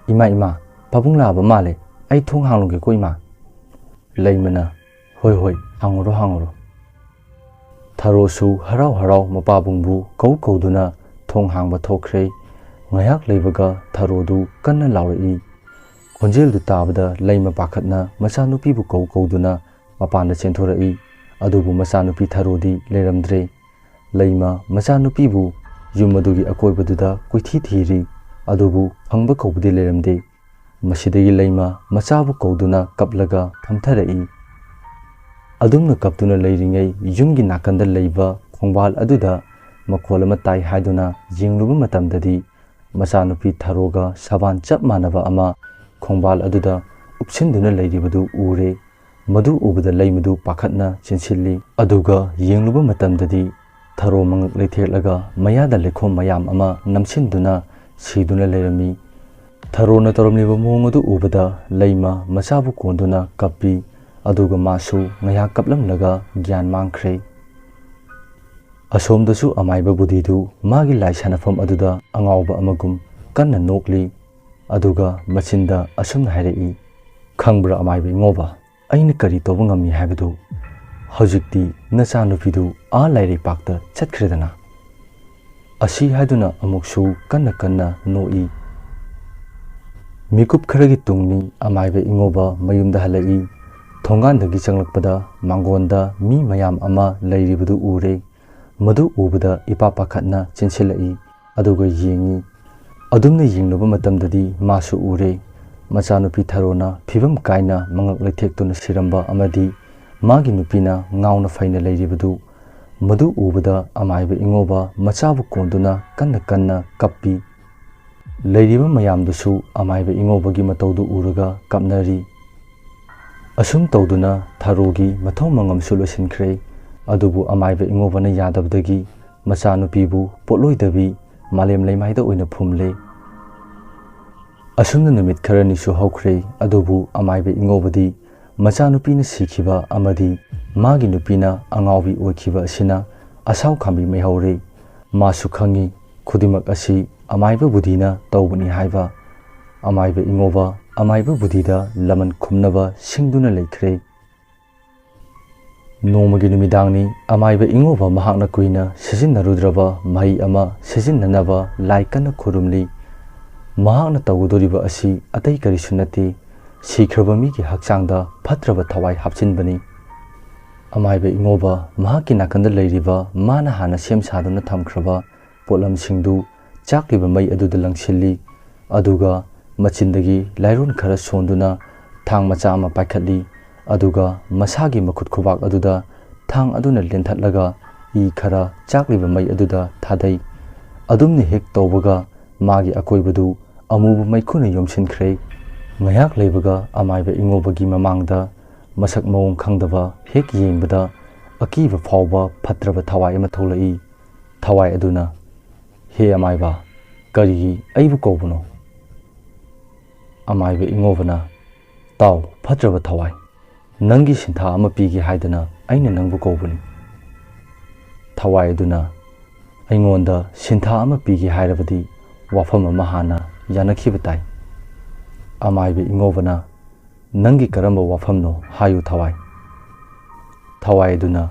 "ꯏꯃꯥ, ꯏꯃꯥ, ꯄꯥꯕꯨꯡ ꯂꯥꯛꯑꯕ ꯃꯥꯜꯂꯦ꯫ ꯑꯩ ꯊꯣꯡ ꯍꯥꯡꯂꯨꯒꯦꯀꯣ, ꯏꯃꯥ꯫" ꯂꯩꯃꯅ, "ꯍꯣꯏ, ꯍꯣꯏ, ꯍꯥꯡꯉꯨꯔꯣ, ꯍꯥꯡꯉꯨꯔꯣ꯫" ꯊꯔꯣꯁꯨ ꯍꯔꯥꯎ ꯍꯔꯥꯎ ꯃꯄꯥꯕꯨꯡꯕꯨ ꯀꯧ ꯀꯧꯗꯨꯅ ꯊꯣꯡ ꯍꯥꯡꯕ ꯊꯣꯛꯈ꯭ꯔꯦ꯫ ꯉꯥꯏꯍꯥꯛ ꯂꯩꯕꯒ ꯊꯔꯣꯗꯨ ꯀꯟꯅ ꯂꯥꯎꯔꯛꯏ꯫ ꯈꯣꯟꯖꯦꯜꯗꯨ ꯇꯥꯕꯗ ꯂꯩꯃ ꯄꯥꯈꯠꯅ ꯃꯆꯥꯅꯨꯄꯤꯕꯨ ꯀꯧ ꯀꯧꯗꯨꯅ ꯃꯄꯥꯟꯗ ꯆꯦꯟꯊꯣꯔꯛꯏ꯫ ꯑꯗꯨꯕꯨ ꯃꯆꯥꯅꯨꯄꯤ ꯊꯔꯣꯗꯤ ꯂꯩꯔꯝꯗ꯭ꯔꯦ꯫ ꯂꯩꯃ ꯃꯆꯥꯅꯨꯄꯤꯕꯨ ꯌꯨꯝ ꯑꯗꯨꯒꯤ ꯑꯀꯣꯏꯕꯗꯨꯗ ꯀꯣꯏꯊꯤ ꯊꯤꯔꯤ, ꯑꯗꯨꯕꯨ ꯐꯪꯕ ꯀꯧꯕꯗꯤ ꯂꯩꯔꯝꯗꯦ꯫ ꯃꯁꯤꯗꯒꯤ ꯂꯩꯃ ꯃꯆꯥꯕꯨ ꯀꯧꯗꯨꯅ ꯀꯞꯂꯒ ꯐꯝꯊꯔꯛꯏ꯫ ꯑꯗꯨꯝꯅ ꯀꯞꯇꯨꯅ ꯂꯩꯔꯤꯉꯩ ꯌꯨꯝꯒꯤ ꯅꯥꯀꯟꯗ ꯂꯩꯕ ꯈꯣꯡꯕꯥꯜ ꯑꯗꯨꯗ ꯃꯈꯣꯜ ꯑꯃ ꯇꯥꯏ ꯍꯥꯏꯗꯨꯅ ꯌꯦꯡꯂꯨꯕ ꯃꯇꯝꯗꯗꯤ ꯃꯆꯥꯅꯨꯄꯤ ꯊꯔꯣꯒ ꯁꯕꯥꯟ ꯆꯞ ꯃꯥꯟꯅꯕ ꯑꯃ ꯈꯣꯡꯕꯥꯜ ꯑꯗꯨꯗ ꯎꯞꯁꯤꯟꯗꯨꯅ ꯂꯩꯔꯤꯕꯗꯨ ꯎꯔꯦ꯫ ꯃꯗꯨ ꯎꯕꯗ ꯂꯩꯃꯗꯨ ꯄꯥꯈꯠꯅ ꯆꯦꯟꯁꯤꯜꯂꯤ꯫ ꯑꯗꯨꯒ ꯌꯦꯡꯂꯨꯕ ꯃꯇꯝꯗꯗꯤ ꯊꯔꯣ ꯃꯉꯛ ꯂꯩꯊꯦꯛꯂꯒ ꯃꯌꯥꯗ ꯂꯩꯈꯣꯝ ꯃꯌꯥꯝ ꯑꯃ ꯅꯝꯁꯤꯟꯗꯨꯅ ꯁꯤꯗꯨꯅ ꯂꯩꯔꯝꯃꯤ꯫ ꯊꯔꯣꯅ ꯇꯧꯔꯝꯂꯤꯕ ꯃꯑꯣꯡ ꯑꯗꯨ ꯎꯕꯗ ꯂꯩꯃ ꯃꯆꯥꯕꯨ ꯀꯣꯟꯗꯨꯅ ꯀꯞꯄꯤ꯫ ꯑꯗꯨꯒ ꯃꯥꯁꯨ ꯉꯥꯏꯍꯥꯛ ꯀꯞꯂꯝꯂꯒ ꯒ꯭ꯌꯥꯟ ꯃꯥꯡꯈ꯭ꯔꯦ꯫ ꯑꯁꯣꯝꯗꯁꯨ ꯑꯃꯥꯏꯕ ꯕꯨꯙꯤꯗꯨ ꯃꯥꯒꯤ ꯂꯥꯏ ꯁꯥꯟꯅꯐꯝ ꯑꯗꯨꯗ ꯑꯉꯥꯎꯕ ꯑꯃꯒꯨꯝ ꯀꯟꯅ ꯅꯣꯛꯂꯤ꯫ ꯑꯗꯨꯒ ꯃꯆꯤꯟꯗ ꯑꯁꯨꯝꯅ ꯍꯥꯏꯔꯛꯏ, "ꯈꯪꯕ꯭ꯔꯥ ꯑꯃꯥꯏꯕ ꯏꯉꯣꯕ, ꯑꯩꯅ ꯀꯔꯤ ꯇꯧꯕ ꯉꯝꯃꯤ ꯍꯥꯏꯕꯗꯨ? ꯍꯧꯖꯤꯛꯇꯤ ꯅꯆꯥꯅꯨꯄꯤꯗꯨ ꯑꯥ ꯂꯥꯏꯔꯩꯄꯥꯛꯇ ꯆꯠꯈ꯭ꯔꯦꯗꯅ꯫" ꯑꯁꯤ ꯍꯥꯏꯗꯨꯅ ꯑꯃꯨꯛꯁꯨ ꯀꯟꯅ ꯀꯟꯅ ꯅꯣꯛꯏ꯫ ꯃꯤꯀꯨꯞ ꯈꯔꯒꯤ ꯇꯨꯡꯅꯤ ꯑꯃꯥꯏꯕ ꯏꯉꯣꯕ ꯃꯌꯨꯝꯗ ꯍꯜꯂꯛꯏ꯫ ꯊꯣꯡꯒꯥꯟꯗꯒꯤ ꯆꯪꯂꯛꯄꯗ ꯃꯥꯡꯒꯣꯟꯗ ꯃꯤ ꯃꯌꯥꯝ ꯑꯃ ꯂꯩꯔꯤꯕꯗꯨ ꯎꯔꯦ꯫ ꯃꯗꯨ ꯎꯕꯗ ꯏꯄꯥ ꯄꯥꯈꯠꯅ ꯆꯦꯟꯁꯤꯜꯂꯛꯏ꯫ ꯑꯗꯨꯒ ꯌꯦꯡꯉꯤ꯫ ꯑꯗꯨꯝꯅ ꯌꯦꯡꯂꯨꯕ ꯃꯇꯝꯗꯗꯤ ꯃꯥꯁꯨ ꯎꯔꯦ꯫ ꯃꯆꯥꯅꯨꯄꯤ ꯊꯔꯣꯅ ꯐꯤꯕꯝ ꯀꯥꯏꯅ ꯃꯉꯛ ꯂꯩꯊꯦꯛꯇꯨꯅ ꯁꯤꯔꯝꯕ ꯑꯃꯗꯤ ꯃꯥꯒꯤ ꯅꯨꯄꯤꯅ ꯉꯥꯎꯅ ꯐꯩꯅ ꯂꯩꯔꯤꯕꯗꯨ꯫ ꯃꯗꯨ ꯎꯕꯗ ꯑꯃꯥꯏꯕ ꯏꯉꯣꯕ ꯃꯆꯥꯕꯨ ꯀꯣꯟꯗꯨꯅ ꯀꯟꯅ ꯀꯟꯅ ꯀꯞꯄꯤ꯫ ꯂꯩꯔꯤꯕ ꯃꯌꯥꯝꯗꯨꯁꯨ ꯑꯃꯥꯏꯕ ꯏꯉꯣꯕꯒꯤ ꯃꯇꯧꯗꯨ ꯎꯔꯒ ꯀꯞꯅꯔꯤ꯫ ꯑꯁꯨꯝ ꯇꯧꯗꯨꯅ ꯊꯔꯣꯒꯤ ꯃꯊꯧ ꯃꯉꯝꯁꯨ ꯂꯣꯏꯁꯤꯟꯈ꯭ꯔꯦ꯫ ꯑꯗꯨꯕꯨ ꯑꯃꯥꯏꯕ ꯏꯉꯣꯕꯅ ꯌꯥꯗꯕꯗꯒꯤ ꯃꯆꯥꯅꯨꯄꯤꯕꯨ ꯄꯣꯠꯂꯣꯏꯗꯕꯤ ꯃꯥꯂꯦꯝ ꯂꯩꯃꯥꯏꯗ ꯑꯣꯏꯅ ꯐꯨꯝꯂꯦ꯫ ꯑꯁꯨꯝꯅ ꯅꯨꯃꯤꯠ ꯈꯔꯅꯤꯁꯨ ꯍꯧꯈ꯭ꯔꯦ, ꯑꯗꯨꯕꯨ ꯑꯃꯥꯏꯕ ꯏꯉꯣꯕꯗꯤ ꯃꯆꯥꯅꯨꯄꯤꯅ ꯁꯤꯈꯤꯕ ꯑꯃꯗꯤ ꯃꯥꯒꯤ ꯅꯨꯄꯤꯅ ꯑꯉꯥꯎꯕꯤ ꯑꯣꯏꯈꯤꯕ ꯑꯁꯤꯅ ꯑꯁꯥꯎ ꯈꯥꯝꯕꯤ ꯃꯩꯍꯧꯔꯦ꯫ ꯃꯥꯁꯨ ꯈꯪꯉꯤ ꯈꯨꯗꯤꯡꯃꯛ ꯑꯁꯤ ꯑꯃꯥꯏꯕ ꯕꯨꯙꯤꯅ ꯇꯧꯕꯅꯤ ꯍꯥꯏꯕ꯫ ꯑꯃꯥꯏꯕ ꯏꯉꯣꯕ ꯑꯃꯥꯏꯕ ꯕꯨꯙꯤꯗ ꯂꯃꯟ ꯈꯨꯝꯅꯕ ꯁꯤꯡꯗꯨꯅ ꯂꯩꯈ꯭ꯔꯦ꯫ ꯅꯣꯡꯃꯒꯤ ꯅꯨꯃꯤꯗꯥꯡꯅꯤ꯫ ꯑꯃꯥꯏꯕ ꯏꯉꯣꯕ ꯃꯍꯥꯛꯅ ꯀꯨꯏꯅ ꯁꯤꯖꯤꯟꯅꯔꯨꯗ꯭ꯔꯕ ꯃꯍꯩ ꯑꯃ ꯁꯤꯖꯤꯟꯅꯅꯕ ꯂꯥꯏ ꯀꯟꯅ ꯈꯨꯔꯨꯝꯂꯤ꯫ ꯃꯍꯥꯛꯅ ꯇꯧꯒꯗꯧꯔꯤꯕ ꯑꯁꯤ ꯑꯇꯩ ꯀꯔꯤꯁꯨ ꯅꯠꯇꯦ, ꯁꯤꯈ꯭ꯔꯕ ꯃꯤꯒꯤ ꯍꯛꯆꯥꯡꯗ ꯐꯠꯇ꯭ꯔꯕ ꯊꯋꯥꯏ ꯍꯥꯞꯆꯤꯟꯕꯅꯤ꯫ ꯑꯃꯥꯏꯕ ꯏꯉꯣꯕ ꯃꯍꯥꯛꯀꯤ ꯅꯥꯀꯟꯗ ꯂꯩꯔꯤꯕ ꯃꯥꯅ ꯍꯥꯟꯅ ꯁꯦꯝ ꯁꯥꯗꯨꯅ ꯊꯝꯈ꯭ꯔꯕ ꯄꯣꯠꯂꯝꯁꯤꯡꯗꯨ ꯆꯥꯛꯂꯤꯕ ꯃꯩ ꯑꯗꯨꯗ ꯂꯪꯁꯤꯜꯂꯤ꯫ ꯑꯗꯨꯒ ꯃꯆꯤꯟꯗꯒꯤ ꯂꯥꯏꯔꯣꯟ ꯈꯔ ꯁꯣꯟꯗꯨꯅ ꯊꯥꯡ ꯃꯆꯥ ꯑꯃ ꯄꯥꯏꯈꯠꯂꯤ꯫ ꯑꯗꯨꯒ ꯃꯁꯥꯒꯤ ꯃꯈꯨꯠ ꯈꯨꯕꯥꯛ ꯑꯗꯨꯗ ꯊꯥꯡ ꯑꯗꯨꯅ ꯂꯦꯟꯊꯠꯂꯒ ꯏ ꯈꯔ ꯆꯥꯛꯂꯤꯕ ꯃꯩ ꯑꯗꯨꯗ ꯊꯥꯗꯩ꯫ ꯑꯗꯨꯝꯅ ꯍꯦꯛ ꯇꯧꯕꯒ ꯃꯥꯒꯤ ꯑꯀꯣꯏꯕꯗꯨ ꯑꯃꯨꯕ ꯃꯩꯈꯨꯅ ꯌꯣꯝꯁꯤꯟꯈ꯭ꯔꯦ꯫ ꯉꯥꯏꯍꯥꯛ ꯂꯩꯕꯒ ꯑꯃꯥꯏꯕ ꯏꯉꯣꯕꯒꯤ ꯃꯃꯥꯡꯗ ꯃꯁꯛ ꯃꯑꯣꯡ ꯈꯪꯗꯕ ꯍꯦꯛ ꯌꯦꯡꯕꯗ ꯑꯀꯤꯕ ꯐꯥꯎꯕ ꯐꯠꯇ꯭ꯔꯕ ꯊꯋꯥꯏ ꯑꯃ ꯊꯣꯛꯂꯛꯏ꯫ ꯊꯋꯥꯏ ꯑꯗꯨꯅ, "ꯍꯦ ꯑꯃꯥꯏꯕ, ꯀꯔꯤꯒꯤ ꯑꯩꯕꯨ ꯀꯧꯕꯅꯣ?" ꯑꯃꯥꯏꯕ ꯏꯉꯣꯕꯅ, "ꯇꯥꯎ, ꯐꯠꯇ꯭ꯔꯕ ꯊꯋꯥꯏ, ꯅꯪꯒꯤ ꯁꯤꯟꯊꯥ ꯑꯃ ꯄꯤꯒꯦ ꯍꯥꯏꯗꯅ ꯑꯩꯅ ꯅꯪꯕꯨ ꯀꯧꯕꯅꯤ꯫" ꯊꯋꯥꯏ ꯑꯗꯨꯅ, "ꯑꯩꯉꯣꯟꯗ ꯁꯤꯟꯊꯥ ꯑꯃ ꯄꯤꯒꯦ ꯍꯥꯏꯔꯕꯗꯤ ꯋꯥꯐꯝ ꯑꯃ ꯍꯥꯟꯅ ꯌꯥꯅꯈꯤꯕ ꯇꯥꯏ꯫" ꯑꯃꯥꯏꯕ ꯏꯉꯣꯕꯅ, "ꯅꯪꯒꯤ ꯀꯔꯝꯕ ꯋꯥꯐꯝꯅꯣ ꯍꯥꯏꯌꯨ ꯊꯋꯥꯏ꯫" ꯊꯋꯥꯏ ꯑꯗꯨꯅ,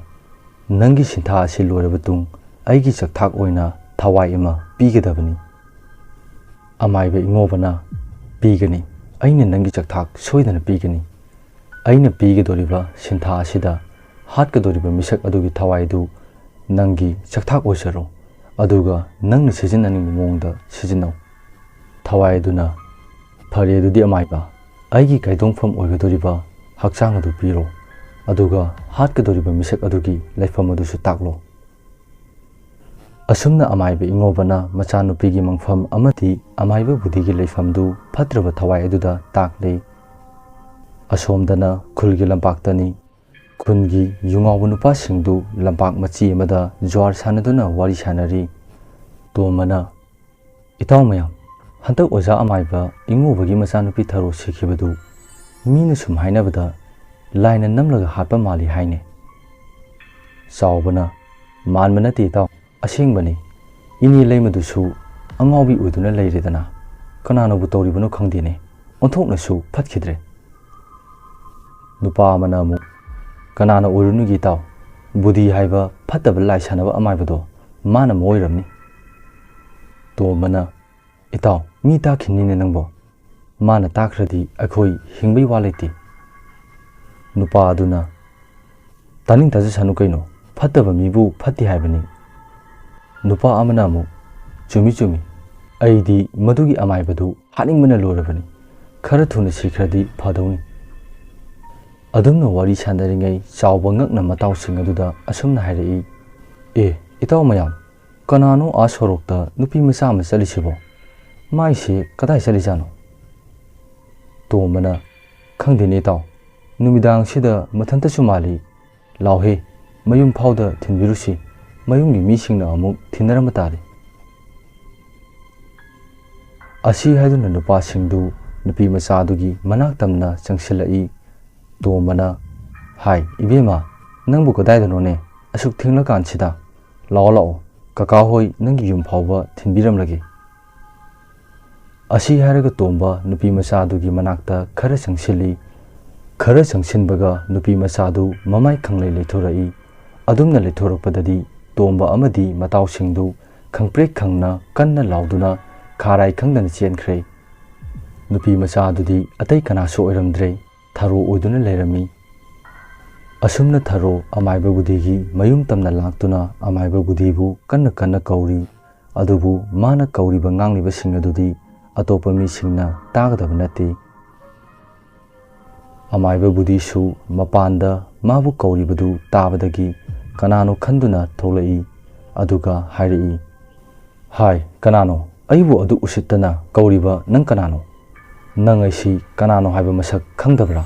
"ꯅꯪꯒꯤ ꯁꯤꯟꯊꯥ ꯑꯁꯤ ꯂꯣꯏꯔꯕ ꯇꯨꯡ ꯑꯩꯒꯤ ꯆꯥꯛꯊꯥꯛ ꯑꯣꯏꯅ ꯊꯋꯥꯏ ꯑꯃ ꯄꯤꯒꯗꯕꯅꯤ꯫" ꯑꯃꯥꯏꯕ ꯏꯉꯣꯕꯅ, "ꯄꯤꯒꯅꯤ, ꯑꯩꯅ ꯅꯪꯒꯤ ꯆꯥꯛꯊꯥꯛ ꯁꯣꯏꯗꯅ ꯄꯤꯒꯅꯤ꯫ ꯑꯩꯅ ꯄꯤꯒꯗꯧꯔꯤꯕ ꯁꯤꯟꯊꯥ ꯑꯁꯤꯗ ꯍꯥꯠꯀꯗꯧꯔꯤꯕ ꯃꯤꯁꯛ ꯑꯗꯨꯒꯤ ꯊꯋꯥꯏꯗꯨ ꯅꯪꯒꯤ ꯆꯥꯛꯊꯥꯛ ꯑꯣꯏꯖꯔꯣ, ꯑꯗꯨꯒ ꯅꯪꯅ ꯁꯤꯖꯤꯟꯅꯅꯤꯡꯕ ꯃꯑꯣꯡꯗ ꯁꯤꯖꯤꯟꯅꯧ꯫" ꯊꯋꯥꯏ ꯑꯗꯨꯅ, "ꯐꯔꯦ ꯑꯗꯨꯗꯤ ꯑꯃꯥꯏꯕ, ꯑꯩꯒꯤ ꯀꯥꯏꯗꯣꯡꯐꯝ ꯑꯣꯏꯒꯗꯧꯔꯤꯕ ꯍꯛꯆꯥꯡ ꯑꯗꯨ ꯄꯤꯔꯣ, ꯑꯗꯨꯒ ꯍꯥꯠꯀꯗꯧꯔꯤꯕ ꯃꯤꯁꯛ ꯑꯗꯨꯒꯤ ꯂꯩꯐꯝ ꯑꯗꯨꯁꯨ ꯇꯥꯛꯂꯣ꯫" ꯑꯁꯨꯝꯅ ꯑꯃꯥꯏꯕ ꯏꯉꯣꯕꯅ ꯃꯆꯥꯅꯨꯄꯤꯒꯤ ꯃꯪꯐꯝ ꯑꯃꯗꯤ ꯑꯃꯥꯏꯕ ꯕꯨꯙꯤꯒꯤ ꯂꯩꯐꯝꯗꯨ ꯐꯠꯇ꯭ꯔꯕ ꯊꯋꯥꯏ ꯑꯗꯨꯗ ꯇꯥꯛꯂꯦ꯫ ꯑꯁꯣꯝꯗꯅ ꯈꯨꯜꯒꯤ ꯂꯝꯄꯥꯛꯇꯅꯤ꯫ ꯈꯨꯟꯒꯤ ꯌꯨꯉꯥꯎꯕ ꯅꯨꯄꯥꯁꯤꯡꯗꯨ ꯂꯝꯄꯥꯛ ꯃꯆꯤ ꯑꯃꯗ ꯖ꯭ꯋꯥꯔ ꯁꯥꯟꯅꯗꯨꯅ ꯋꯥꯔꯤ ꯁꯥꯟꯅꯔꯤ꯫ ꯇꯣꯝꯕꯅ, "ꯏꯇꯥꯎ ꯃꯌꯥꯝ, ꯍꯟꯗꯛ ꯑꯣꯖꯥ ꯑꯃꯥꯏꯕ ꯏꯉꯣꯕꯒꯤ ꯃꯆꯥꯅꯨꯄꯤ ꯊꯔꯣ ꯁꯤꯈꯤꯕꯗꯨ ꯃꯤꯅ ꯁꯨꯝ ꯍꯥꯏꯅꯕꯗ ꯂꯥꯏꯅ ꯅꯝꯂꯒ ꯍꯥꯠꯄ ꯃꯥꯜꯂꯤ ꯍꯥꯏꯅꯦ꯫" ꯆꯥꯎꯕꯅ, "ꯃꯥꯟꯕ ꯅꯠꯇꯦ ꯏꯇꯥꯎ, ꯑꯁꯦꯡꯕꯅꯤ꯫ ꯏꯅꯦ ꯂꯩꯃꯗꯨꯁꯨ ꯑꯉꯥꯎꯕꯤ ꯑꯣꯏꯗꯨꯅ ꯂꯩꯔꯦꯗꯅ, ꯀꯅꯥꯅꯕꯨ ꯇꯧꯔꯤꯕꯅꯣ ꯈꯪꯗꯦꯅꯦ, ꯑꯣꯟꯊꯣꯛꯅꯁꯨ ꯐꯠꯈꯤꯗ꯭ꯔꯦ꯫" ꯅꯨꯄꯥ ꯑꯃꯅ ꯑꯃꯨꯛ, "ꯀꯅꯥꯅ ꯑꯣꯏꯔꯨꯅꯨꯒꯦ ꯏꯇꯥꯎ, ꯕꯨꯙꯤ ꯍꯥꯏꯕ ꯐꯠꯇꯕ ꯂꯥꯏ ꯁꯥꯟꯅꯕ ꯑꯃꯥꯏꯕꯗꯣ ꯃꯥꯅ ꯑꯃ ꯑꯣꯏꯔꯝꯅꯤ꯫" ꯇꯣꯝꯕꯅ, "ꯏꯇꯥꯎ, ꯃꯤ ꯇꯥꯈꯤꯅꯤꯅꯦ ꯅꯪꯕꯣ꯫ ꯃꯥꯅ ꯇꯥꯈ꯭ꯔꯗꯤ ꯑꯩꯈꯣꯏ ꯍꯤꯡꯕꯩ ꯋꯥ ꯂꯩꯇꯦ꯫" ꯅꯨꯄꯥ ꯑꯗꯨꯅ, "ꯇꯥꯅꯤꯡ ꯇꯥꯖꯁꯅꯨ ꯀꯩꯅꯣ, ꯐꯠꯇꯕ ꯃꯤꯕꯨ ꯐꯠꯇꯦ ꯍꯥꯏꯕꯅꯤ꯫" ꯅꯨꯄꯥ ꯑꯃꯅ ꯑꯃꯨꯛ, "ꯆꯨꯝꯃꯤ ꯆꯨꯝꯃꯤ, ꯑꯩꯗꯤ ꯃꯗꯨꯒꯤ ꯑꯃꯥꯏꯕꯗꯨ ꯍꯥꯠꯅꯤꯡꯕꯅ ꯂꯣꯏꯔꯕꯅꯤ꯫ ꯈꯔ ꯊꯨꯅ ꯁꯤꯈ꯭ꯔꯗꯤ ꯐꯗꯧꯅꯤ꯫" ꯑꯗꯨꯝꯅ ꯋꯥꯔꯤ ꯁꯥꯟꯅꯔꯤꯉꯩ ꯆꯥꯎꯕ ꯉꯛꯅ ꯃꯇꯥꯎꯁꯤꯡ ꯑꯗꯨꯗ ꯑꯁꯨꯝꯅ ꯍꯥꯏꯔꯛꯏ, "ꯑꯦ, ꯏꯇꯥꯎ ꯃꯌꯥꯝ, ꯀꯅꯥꯅꯣ ꯑꯥ ꯁꯣꯔꯣꯛꯇ ꯅꯨꯄꯤ ꯃꯆꯥ ꯑꯃ ꯆꯠꯂꯤꯁꯤꯕꯣ? ꯃꯥꯏꯁꯦ ꯀꯗꯥꯏ ꯆꯠꯂꯤꯖꯥꯠꯅꯣ?" ꯇꯣꯝꯕꯅ, "ꯈꯪꯗꯦꯅꯦ ꯏꯇꯥꯎ, ꯅꯨꯃꯤꯗꯥꯡꯁꯤꯗ ꯃꯊꯟꯇꯁꯨ ꯃꯥꯜꯂꯤ꯫ ꯂꯥꯎꯍꯦ, ꯃꯌꯨꯝ ꯐꯥꯎꯗ ꯊꯤꯟꯕꯤꯔꯨꯁꯤ, ꯃꯌꯨꯝꯒꯤ ꯃꯤꯁꯤꯡꯅ ꯑꯃꯨꯛ ꯊꯤꯟꯅꯔꯝꯕ ꯇꯥꯔꯦ"꯫ ꯑꯁꯤ ꯍꯥꯏꯗꯨꯅ ꯅꯨꯄꯥꯁꯤꯡꯗꯨ ꯅꯨꯄꯤ ꯃꯆꯥꯗꯨꯒꯤ ꯃꯅꯥꯛ ꯇꯝꯅ ꯆꯪꯁꯤꯜꯂꯛꯏ꯫ ꯇꯣꯝꯕꯅ, "ꯍꯥꯏ, ꯏꯕꯦꯝꯃ, ꯅꯪꯕꯨ ꯀꯗꯥꯏꯗꯅꯣꯅꯦ ꯑꯁꯨꯛ ꯊꯦꯡꯂꯀꯥꯟꯁꯤꯗ? ꯂꯥꯛꯑꯣ, ꯂꯥꯛꯑꯣ, ꯀꯀꯥ ꯍꯣꯏ ꯅꯪꯒꯤ ꯌꯨꯝ ꯐꯥꯎꯕ ꯊꯤꯟꯕꯤꯔꯝꯂꯒꯦ"꯫ ꯑꯁꯤ ꯍꯥꯏꯔꯒ ꯇꯣꯝꯕ ꯅꯨꯄꯤ ꯃꯆꯥꯗꯨꯒꯤ ꯃꯅꯥꯛꯇ ꯈꯔ ꯆꯪꯁꯤꯜꯂꯤ꯫ ꯈꯔ ꯆꯪꯁꯤꯟꯕꯒ ꯅꯨꯄꯤ ꯃꯆꯥꯗꯨ ꯃꯃꯥꯏ ꯈꯪꯂꯩ ꯂꯩꯊꯣꯔꯛꯏ꯫ ꯑꯗꯨꯝꯅ ꯂꯩꯊꯣꯔꯛꯄꯗꯗꯤ ꯇꯣꯝꯕ ꯑꯃꯗꯤ ꯃꯇꯥꯎꯁꯤꯡꯗꯨ ꯈꯪꯄ꯭ꯔꯦꯛ ꯈꯪꯅ ꯀꯟꯅ ꯂꯥꯎꯗꯨꯅ ꯈꯥꯔꯥꯏ ꯈꯪꯗꯅ ꯆꯦꯟꯈ꯭ꯔꯦ꯫ ꯅꯨꯄꯤ ꯃꯆꯥꯗꯨꯗꯤ ꯑꯇꯩ ꯀꯅꯥꯁꯨ ꯑꯣꯏꯔꯝꯗ꯭ꯔꯦ, ꯊꯔꯣ ꯑꯣꯏꯗꯨꯅ ꯂꯩꯔꯝꯃꯤ꯫ ꯑꯁꯨꯝꯅ ꯊꯔꯣ ꯑꯃꯥꯏꯕ ꯕꯨꯙꯤꯒꯤ ꯃꯌꯨꯝ ꯇꯝꯅ ꯂꯥꯛꯇꯨꯅ ꯑꯃꯥꯏꯕ ꯕꯨꯙꯤꯕꯨ ꯀꯟꯅ ꯀꯟꯅ ꯀꯧꯔꯤ꯫ ꯑꯗꯨꯕꯨ ꯃꯥꯅ ꯀꯧꯔꯤꯕ ꯉꯥꯡꯂꯤꯕꯁꯤꯡ ꯑꯗꯨꯗꯤ ꯑꯇꯣꯞꯄ ꯃꯤꯁꯤꯡꯅ ꯇꯥꯒꯗꯕ ꯅꯠꯇꯦ꯫ ꯑꯃꯥꯏꯕ ꯕꯨꯙꯤꯁꯨ ꯃꯄꯥꯟꯗ ꯃꯥꯕꯨ ꯀꯧꯔꯤꯕꯗꯨ ꯇꯥꯕꯗꯒꯤ ꯀꯅꯥꯅꯣ ꯈꯟꯗꯨꯅ ꯊꯣꯛꯂꯛꯏ꯫ ꯑꯗꯨꯒ ꯍꯥꯏꯔꯛꯏ, "ꯍꯥꯏ, ꯀꯅꯥꯅꯣ? ꯑꯩꯕꯨ ꯑꯗꯨꯛ ꯎꯁꯤꯠꯇꯅ ꯀꯧꯔꯤꯕ ꯅꯪ ꯀꯅꯥꯅꯣ? ꯅꯪ ꯑꯩꯁꯤ ꯀꯅꯥꯅꯣ ꯍꯥꯏꯕ ꯃꯁꯛ ꯈꯪꯗꯕ꯭ꯔꯥ?"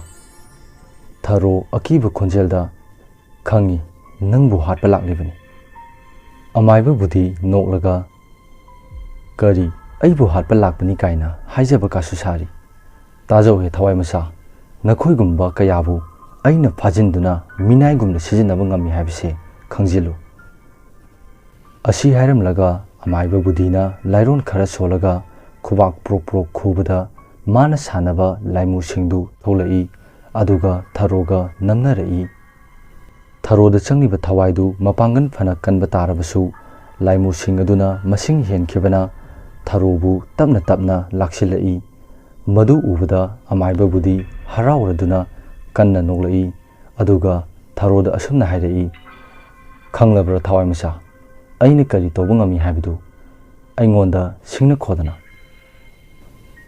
ꯊꯔꯣ ꯑꯀꯤꯕ ꯈꯣꯟꯖꯦꯜꯗ, "ꯈꯪꯉꯤ, ꯅꯪꯕꯨ ꯍꯥꯠꯄ ꯂꯥꯛꯂꯤꯕꯅꯤ"꯫ ꯑꯃꯥꯏꯕ ꯕꯨꯙꯤ ꯅꯣꯛꯂꯒ, "ꯀꯔꯤ, ꯑꯩꯕꯨ ꯍꯥꯠꯄ ꯂꯥꯛꯄꯅꯤ ꯀꯥꯏꯅ ꯍꯥꯏꯖꯕ ꯀꯥꯁꯨ ꯁꯥꯔꯤ? ꯇꯥꯖꯧꯍꯦ ꯊꯋꯥꯏ ꯃꯆꯥ, ꯅꯈꯣꯏꯒꯨꯝꯕ ꯀꯌꯥꯕꯨ ꯑꯩꯅ ꯐꯥꯖꯤꯟꯗꯨꯅ ꯃꯤꯅꯥꯏꯒꯨꯝꯅ ꯁꯤꯖꯤꯟꯅꯕ ꯉꯝꯃꯤ ꯍꯥꯏꯕꯁꯦ ꯈꯪꯖꯤꯜꯂꯨ"꯫ ꯑꯁꯤ ꯍꯥꯏꯔꯝꯂꯒ ꯑꯃꯥꯏꯕ ꯕꯨꯙꯤꯅ ꯂꯥꯏꯔꯣꯟ ꯈꯔ ꯁꯣꯜꯂꯒ ꯈꯨꯕꯥꯛ ꯄ꯭ꯔꯣꯛ ꯄ꯭ꯔꯣꯛ ꯈꯨꯕꯗ ꯃꯥꯅ ꯁꯥꯟꯅꯕ ꯂꯥꯏꯃꯨꯁꯤꯡꯗꯨ ꯊꯣꯛꯂꯛꯏ꯫ ꯑꯗꯨꯒ ꯊꯔꯣꯒ ꯅꯝꯅꯔꯛꯏ꯫ ꯊꯔꯣꯗ ꯆꯪꯂꯤꯕ ꯊꯋꯥꯏꯗꯨ ꯃꯄꯥꯡꯒꯜ ꯐꯅ ꯀꯟꯕ ꯇꯥꯔꯕꯁꯨ, ꯂꯥꯏꯃꯨꯁꯤꯡ ꯑꯗꯨꯅ ꯃꯁꯤꯡ ꯍꯦꯟꯈꯤꯕꯅ ꯊꯔꯣꯕꯨ ꯇꯞꯅ ꯇꯞꯅ ꯂꯥꯛꯁꯤꯜꯂꯛꯏ꯫ ꯃꯗꯨ ꯎꯕꯗ ꯑꯃꯥꯏꯕ ꯕꯨꯙꯤ ꯍꯔꯥꯎꯔꯗꯨꯅ ꯀꯟꯅ ꯅꯣꯛꯂꯛꯏ꯫ ꯑꯗꯨꯒ ꯊꯔꯣꯗ ꯑꯁꯨꯝꯅ ꯍꯥꯏꯔꯛꯏ, "ꯈꯪꯂꯕ꯭ꯔꯥ ꯊꯋꯥꯏ ꯃꯆꯥ, ꯑꯩꯅ ꯀꯔꯤ ꯇꯧꯕ ꯉꯝꯃꯤ ꯍꯥꯏꯕꯗꯨ? ꯑꯩꯉꯣꯟꯗ ꯁꯤꯡꯅ ꯈꯣꯗꯅ"꯫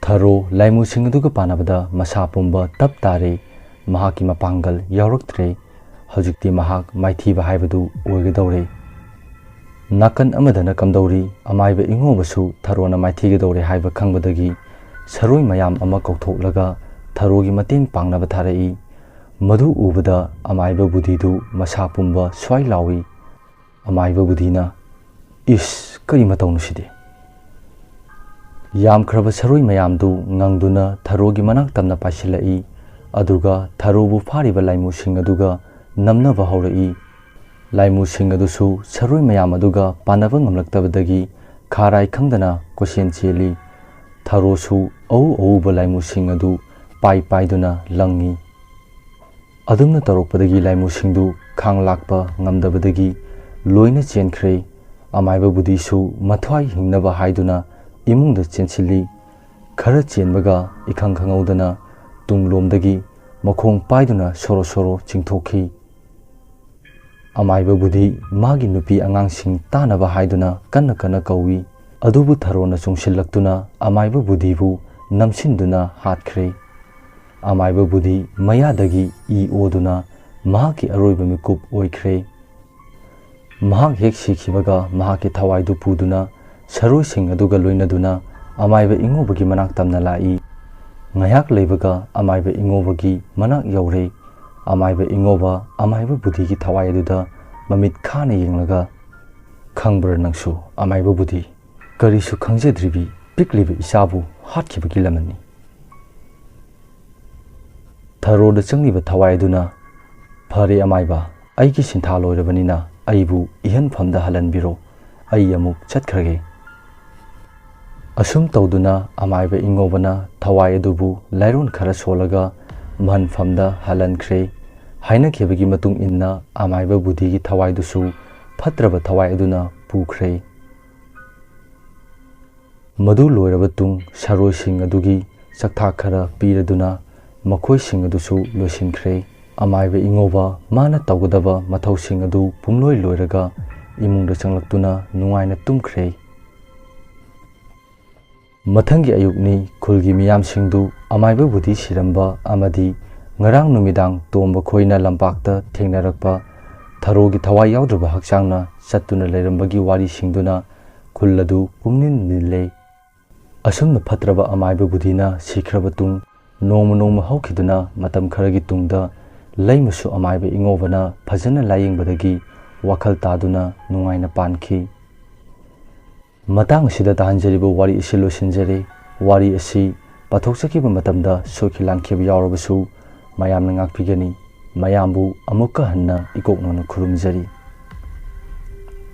ꯊꯔꯣ ꯂꯥꯏꯃꯨꯁꯤꯡ ꯑꯗꯨꯒ ꯄꯥꯟꯅꯕꯗ ꯃꯁꯥ ꯄꯨꯝꯕ ꯇꯞ ꯇꯥꯔꯦ꯫ ꯃꯍꯥꯛꯀꯤ ꯃꯄꯥꯡꯒꯜ ꯌꯥꯎꯔꯛꯇ꯭ꯔꯦ꯫ ꯍꯧꯖꯤꯛꯇꯤ ꯃꯍꯥꯛ ꯃꯥꯏꯊꯤꯕ ꯍꯥꯏꯕꯗꯨ ꯑꯣꯏꯒꯗꯧꯔꯦ꯫ ꯅꯥꯀꯟ ꯑꯃꯗꯅ ꯀꯝꯗꯧꯔꯤ, ꯑꯃꯥꯏꯕ ꯏꯉꯣꯕꯁꯨ ꯊꯔꯣꯅ ꯃꯥꯏꯊꯤꯒꯗꯧꯔꯦ ꯍꯥꯏꯕ ꯈꯪꯕꯗꯒꯤ ꯁꯔꯣꯏ ꯃꯌꯥꯝ ꯑꯃ ꯀꯧꯊꯣꯛꯂꯒ ꯊꯔꯣꯒꯤ ꯃꯇꯦꯡ ꯄꯥꯡꯅꯕ ꯊꯥꯔꯛꯏ꯫ ꯃꯗꯨ ꯎꯕꯗ ꯑꯃꯥꯏꯕ ꯕꯨꯙꯤꯗꯨ ꯃꯁꯥ ꯄꯨꯝꯕ ꯁ꯭ꯋꯥꯏ ꯂꯥꯎꯏ꯫ ꯑꯃꯥꯏꯕ ꯕꯨꯙꯤꯅ, "ꯏꯁ, ꯀꯔꯤ ꯃꯇꯧꯅꯣ ꯁꯤꯗꯤ?" ꯌꯥꯝꯈ꯭ꯔꯕ ꯁꯔꯣꯏ ꯃꯌꯥꯝꯗꯨ ꯉꯪꯗꯨꯅ ꯊꯔꯣꯒꯤ ꯃꯅꯥꯛ ꯇꯝꯅ ꯄꯥꯏꯁꯤꯜꯂꯛꯏ꯫ ꯑꯗꯨꯒ ꯊꯔꯣꯕꯨ ꯐꯥꯔꯤꯕ ꯂꯥꯏꯃꯨꯁꯤꯡ ꯑꯗꯨꯒ ꯅꯝꯅꯕ ꯍꯧꯔꯛꯏ꯫ ꯂꯥꯏꯃꯨꯁꯤꯡ ꯑꯗꯨꯁꯨ ꯁꯔꯣꯏ ꯃꯌꯥꯝ ꯑꯗꯨꯒ ꯄꯥꯟꯅꯕ ꯉꯝꯂꯛꯇꯕꯗꯒꯤ ꯈꯥꯔꯥꯏ ꯈꯪꯗꯅ ꯀꯣꯏꯆꯦꯟ ꯆꯦꯜꯂꯤ꯫ ꯊꯔꯣꯁꯨ ꯑꯎ ꯑꯎꯕ ꯂꯥꯏꯃꯨꯁꯤꯡ ꯑꯗꯨ ꯄꯥꯏ ꯄꯥꯏꯗꯨꯅ ꯂꯪꯉꯤ꯫ ꯑꯗꯨꯝꯅ ꯇꯧꯔꯛꯄꯗꯒꯤ ꯂꯥꯏꯃꯨꯁꯤꯡꯗꯨ ꯈꯥꯡ ꯂꯥꯛꯄ ꯉꯝꯗꯕꯗꯒꯤ ꯂꯣꯏꯅ ꯆꯦꯟꯈ꯭ꯔꯦ꯫ ꯑꯃꯥꯏꯕ ꯕꯨꯙꯤꯁꯨ ꯃꯊ꯭ꯋꯥꯏ ꯍꯤꯡꯅꯕ ꯍꯥꯏꯗꯨꯅ ꯏꯃꯨꯡꯗ ꯆꯦꯟꯁꯤꯜꯂꯤ꯫ ꯈꯔ ꯆꯦꯟꯕꯒ ꯏꯈꯪ ꯈꯪꯍꯧꯗꯅ ꯇꯨꯡꯂꯣꯝꯗꯒꯤ ꯃꯈꯣꯡ ꯄꯥꯏꯗꯨꯅ ꯁꯣꯔꯣ ꯁꯣꯔꯣ ꯆꯤꯡꯊꯣꯛꯈꯤ꯫ ꯑꯃꯥꯏꯕ ꯕꯨꯙꯤ ꯃꯥꯒꯤ ꯅꯨꯄꯤ ꯑꯉꯥꯡꯁꯤꯡ ꯇꯥꯅꯕ ꯍꯥꯏꯗꯨꯅ ꯀꯟꯅ ꯀꯟꯅ ꯀꯧꯏ꯫ ꯑꯗꯨꯕꯨ ꯊꯔꯣꯅ ꯆꯨꯡꯁꯤꯜꯂꯛꯇꯨꯅ ꯑꯃꯥꯏꯕ ꯕꯨꯙꯤꯕꯨ ꯅꯝꯁꯤꯟꯗꯨꯅ ꯍꯥꯠꯈ꯭ꯔꯦ꯫ ꯑꯃꯥꯏꯕ ꯕꯨꯙꯤ ꯃꯌꯥꯗꯒꯤ ꯏ ꯑꯣꯗꯨꯅ ꯃꯍꯥꯛꯀꯤ ꯑꯔꯣꯏꯕ ꯃꯤꯀꯨꯞ ꯑꯣꯏꯈ꯭ꯔꯦ꯫ ꯃꯍꯥꯛ ꯍꯦꯛ ꯁꯤꯈꯤꯕꯒ ꯃꯍꯥꯛꯀꯤ ꯊꯋꯥꯏꯗꯨ ꯄꯨꯗꯨꯅ ꯁꯔꯣꯏꯁꯤꯡ ꯑꯗꯨꯒ ꯂꯣꯏꯅꯗꯨꯅ ꯑꯃꯥꯏꯕ ꯏꯉꯣꯕꯒꯤ ꯃꯅꯥꯛ ꯇꯝꯅ ꯂꯥꯛꯏ꯫ ꯉꯥꯏꯍꯥꯛ ꯂꯩꯕꯒ ꯑꯃꯥꯏꯕ ꯏꯉꯣꯕꯒꯤ ꯃꯅꯥꯛ ꯌꯧꯔꯦ꯫ ꯑꯃꯥꯏꯕ ꯏꯉꯣꯕ ꯑꯃꯥꯏꯕ ꯕꯨꯙꯤꯒꯤ ꯊꯋꯥꯏ ꯑꯗꯨꯗ ꯃꯃꯤꯠ ꯈꯥꯅ ꯌꯦꯡꯂꯒ, "ꯈꯪꯕ꯭ꯔꯥ ꯅꯪꯁꯨ, ꯑꯃꯥꯏꯕ ꯕꯨꯙꯤ? ꯀꯔꯤꯁꯨ ꯈꯪꯖꯗ꯭ꯔꯤꯕꯤ ꯄꯤꯛꯂꯤꯕ ꯏꯆꯥꯕꯨ ꯍꯥꯠꯈꯤꯕꯒꯤ ꯂꯃꯟꯅꯤ꯫" ꯊꯔꯣꯗ ꯆꯪꯂꯤꯕ ꯊꯋꯥꯏ ꯑꯗꯨꯅ, "ꯐꯔꯦ ꯑꯃꯥꯏꯕ, ꯑꯩꯒꯤ ꯁꯤꯟꯊꯥ ꯂꯣꯏꯔꯕꯅꯤꯅ ꯑꯩꯕꯨ ꯏꯍꯟꯐꯝꯗ ꯍꯜꯍꯟꯕꯤꯔꯣ, ꯑꯩ ꯑꯃꯨꯛ ꯆꯠꯈ꯭ꯔꯒꯦ꯫" ꯑꯁꯨꯝ ꯇꯧꯗꯨꯅ ꯑꯃꯥꯏꯕ ꯏꯉꯣꯕꯅ ꯊꯋꯥꯏ ꯑꯗꯨꯕꯨ ꯂꯥꯏꯔꯣꯟ ꯈꯔ ꯁꯣꯜꯂꯒ ꯃꯍꯟꯐꯝꯗ ꯍꯜꯍꯟꯈ꯭ꯔꯦ꯫ ꯍꯥꯏꯅꯈꯤꯕꯒꯤ ꯃꯇꯨꯡ ꯏꯟꯅ ꯑꯃꯥꯏꯕ ꯕꯨꯙꯤꯒꯤ ꯊꯋꯥꯏꯗꯨꯁꯨ ꯐꯠꯇ꯭ꯔꯕ ꯊꯋꯥꯏ ꯑꯗꯨꯅ ꯄꯨꯈ꯭ꯔꯦ꯫ ꯃꯗꯨ ꯂꯣꯏꯔꯕ ꯇꯨꯡ ꯁꯔꯣꯏꯁꯤꯡ ꯑꯗꯨꯒꯤ ꯆꯥꯛꯊꯥꯛ ꯈꯔ ꯄꯤꯔꯗꯨꯅ ꯃꯈꯣꯏꯁꯤꯡ ꯑꯗꯨꯁꯨ ꯂꯣꯏꯁꯤꯟꯈ꯭ꯔꯦ꯫ ꯑꯃꯥꯏꯕ ꯏꯉꯣꯕ ꯃꯥꯅ ꯇꯧꯒꯗꯕ ꯃꯊꯧꯁꯤꯡ ꯑꯗꯨ ꯄꯨꯝꯂꯣꯏ ꯂꯣꯏꯔꯒ ꯏꯃꯨꯡꯗ ꯆꯪꯂꯛꯇꯨꯅ ꯅꯨꯡꯉꯥꯏꯅ ꯇꯨꯝꯈ꯭ꯔꯦ꯫ ꯃꯊꯪꯒꯤ ꯑꯌꯨꯛꯅꯤ꯫ ꯈꯨꯜꯒꯤ ꯃꯤꯌꯥꯝꯁꯤꯡꯗꯨ ꯑꯃꯥꯏꯕ ꯕꯨꯙꯤ ꯁꯤꯔꯝꯕ ꯑꯃꯗꯤ ꯉꯔꯥꯡ ꯅꯨꯃꯤꯗꯥꯡ ꯇꯣꯝꯕ ꯈꯣꯏꯅ ꯂꯝꯄꯥꯛꯇ ꯊꯦꯡꯅꯔꯛꯄ ꯊꯔꯣꯒꯤ ꯊꯋꯥꯏ ꯌꯥꯎꯗ꯭ꯔꯕ ꯍꯛꯆꯥꯡꯅ ꯆꯠꯇꯨꯅ ꯂꯩꯔꯝꯕꯒꯤ ꯋꯥꯔꯤꯁꯤꯡꯗꯨꯅ ꯈꯨꯜ ꯑꯗꯨ ꯄꯨꯝꯅꯤꯜ ꯅꯤꯜꯂꯦ꯫ ꯑꯁꯨꯝꯅ ꯐꯠꯇ꯭ꯔꯕ ꯑꯃꯥꯏꯕ ꯕꯨꯙꯤꯅ ꯁꯤꯈ꯭ꯔꯕ ꯇꯨꯡ, ꯅꯣꯡꯃ ꯅꯣꯡꯃ ꯍꯧꯈꯤꯗꯨꯅ ꯃꯇꯝ ꯈꯔꯒꯤ ꯇꯨꯡꯗ ꯂꯩꯃꯁꯨ ꯑꯃꯥꯏꯕ ꯏꯉꯣꯕꯅ ꯐꯖꯅ ꯂꯥꯌꯦꯡꯕꯗꯒꯤ ꯋꯥꯈꯜ ꯇꯥꯗꯨꯅ ꯅꯨꯡꯉꯥꯏꯅ ꯄꯥꯟꯈꯤ꯫ ꯃꯇꯥꯡ ꯑꯁꯤꯗ ꯇꯥꯍꯟꯖꯔꯤꯕ ꯋꯥꯔꯤ ꯑꯁꯤ ꯂꯣꯏꯁꯤꯟꯖꯔꯦ꯫ ꯋꯥꯔꯤ ꯑꯁꯤ ꯄꯥꯊꯣꯛꯆꯈꯤꯕ ꯃꯇꯝꯗ ꯁꯣꯏꯈꯤ ꯂꯥꯟꯈꯤꯕ ꯌꯥꯎꯔꯕꯁꯨ ꯃꯌꯥꯝꯅ ꯉꯥꯛꯄꯤꯒꯅꯤ꯫ ꯃꯌꯥꯝꯕꯨ ꯑꯃꯨꯛꯀ ꯍꯟꯅ ꯏꯀꯣꯛ ꯅꯧꯅ ꯈꯨꯔꯨꯝꯖꯔꯤ꯫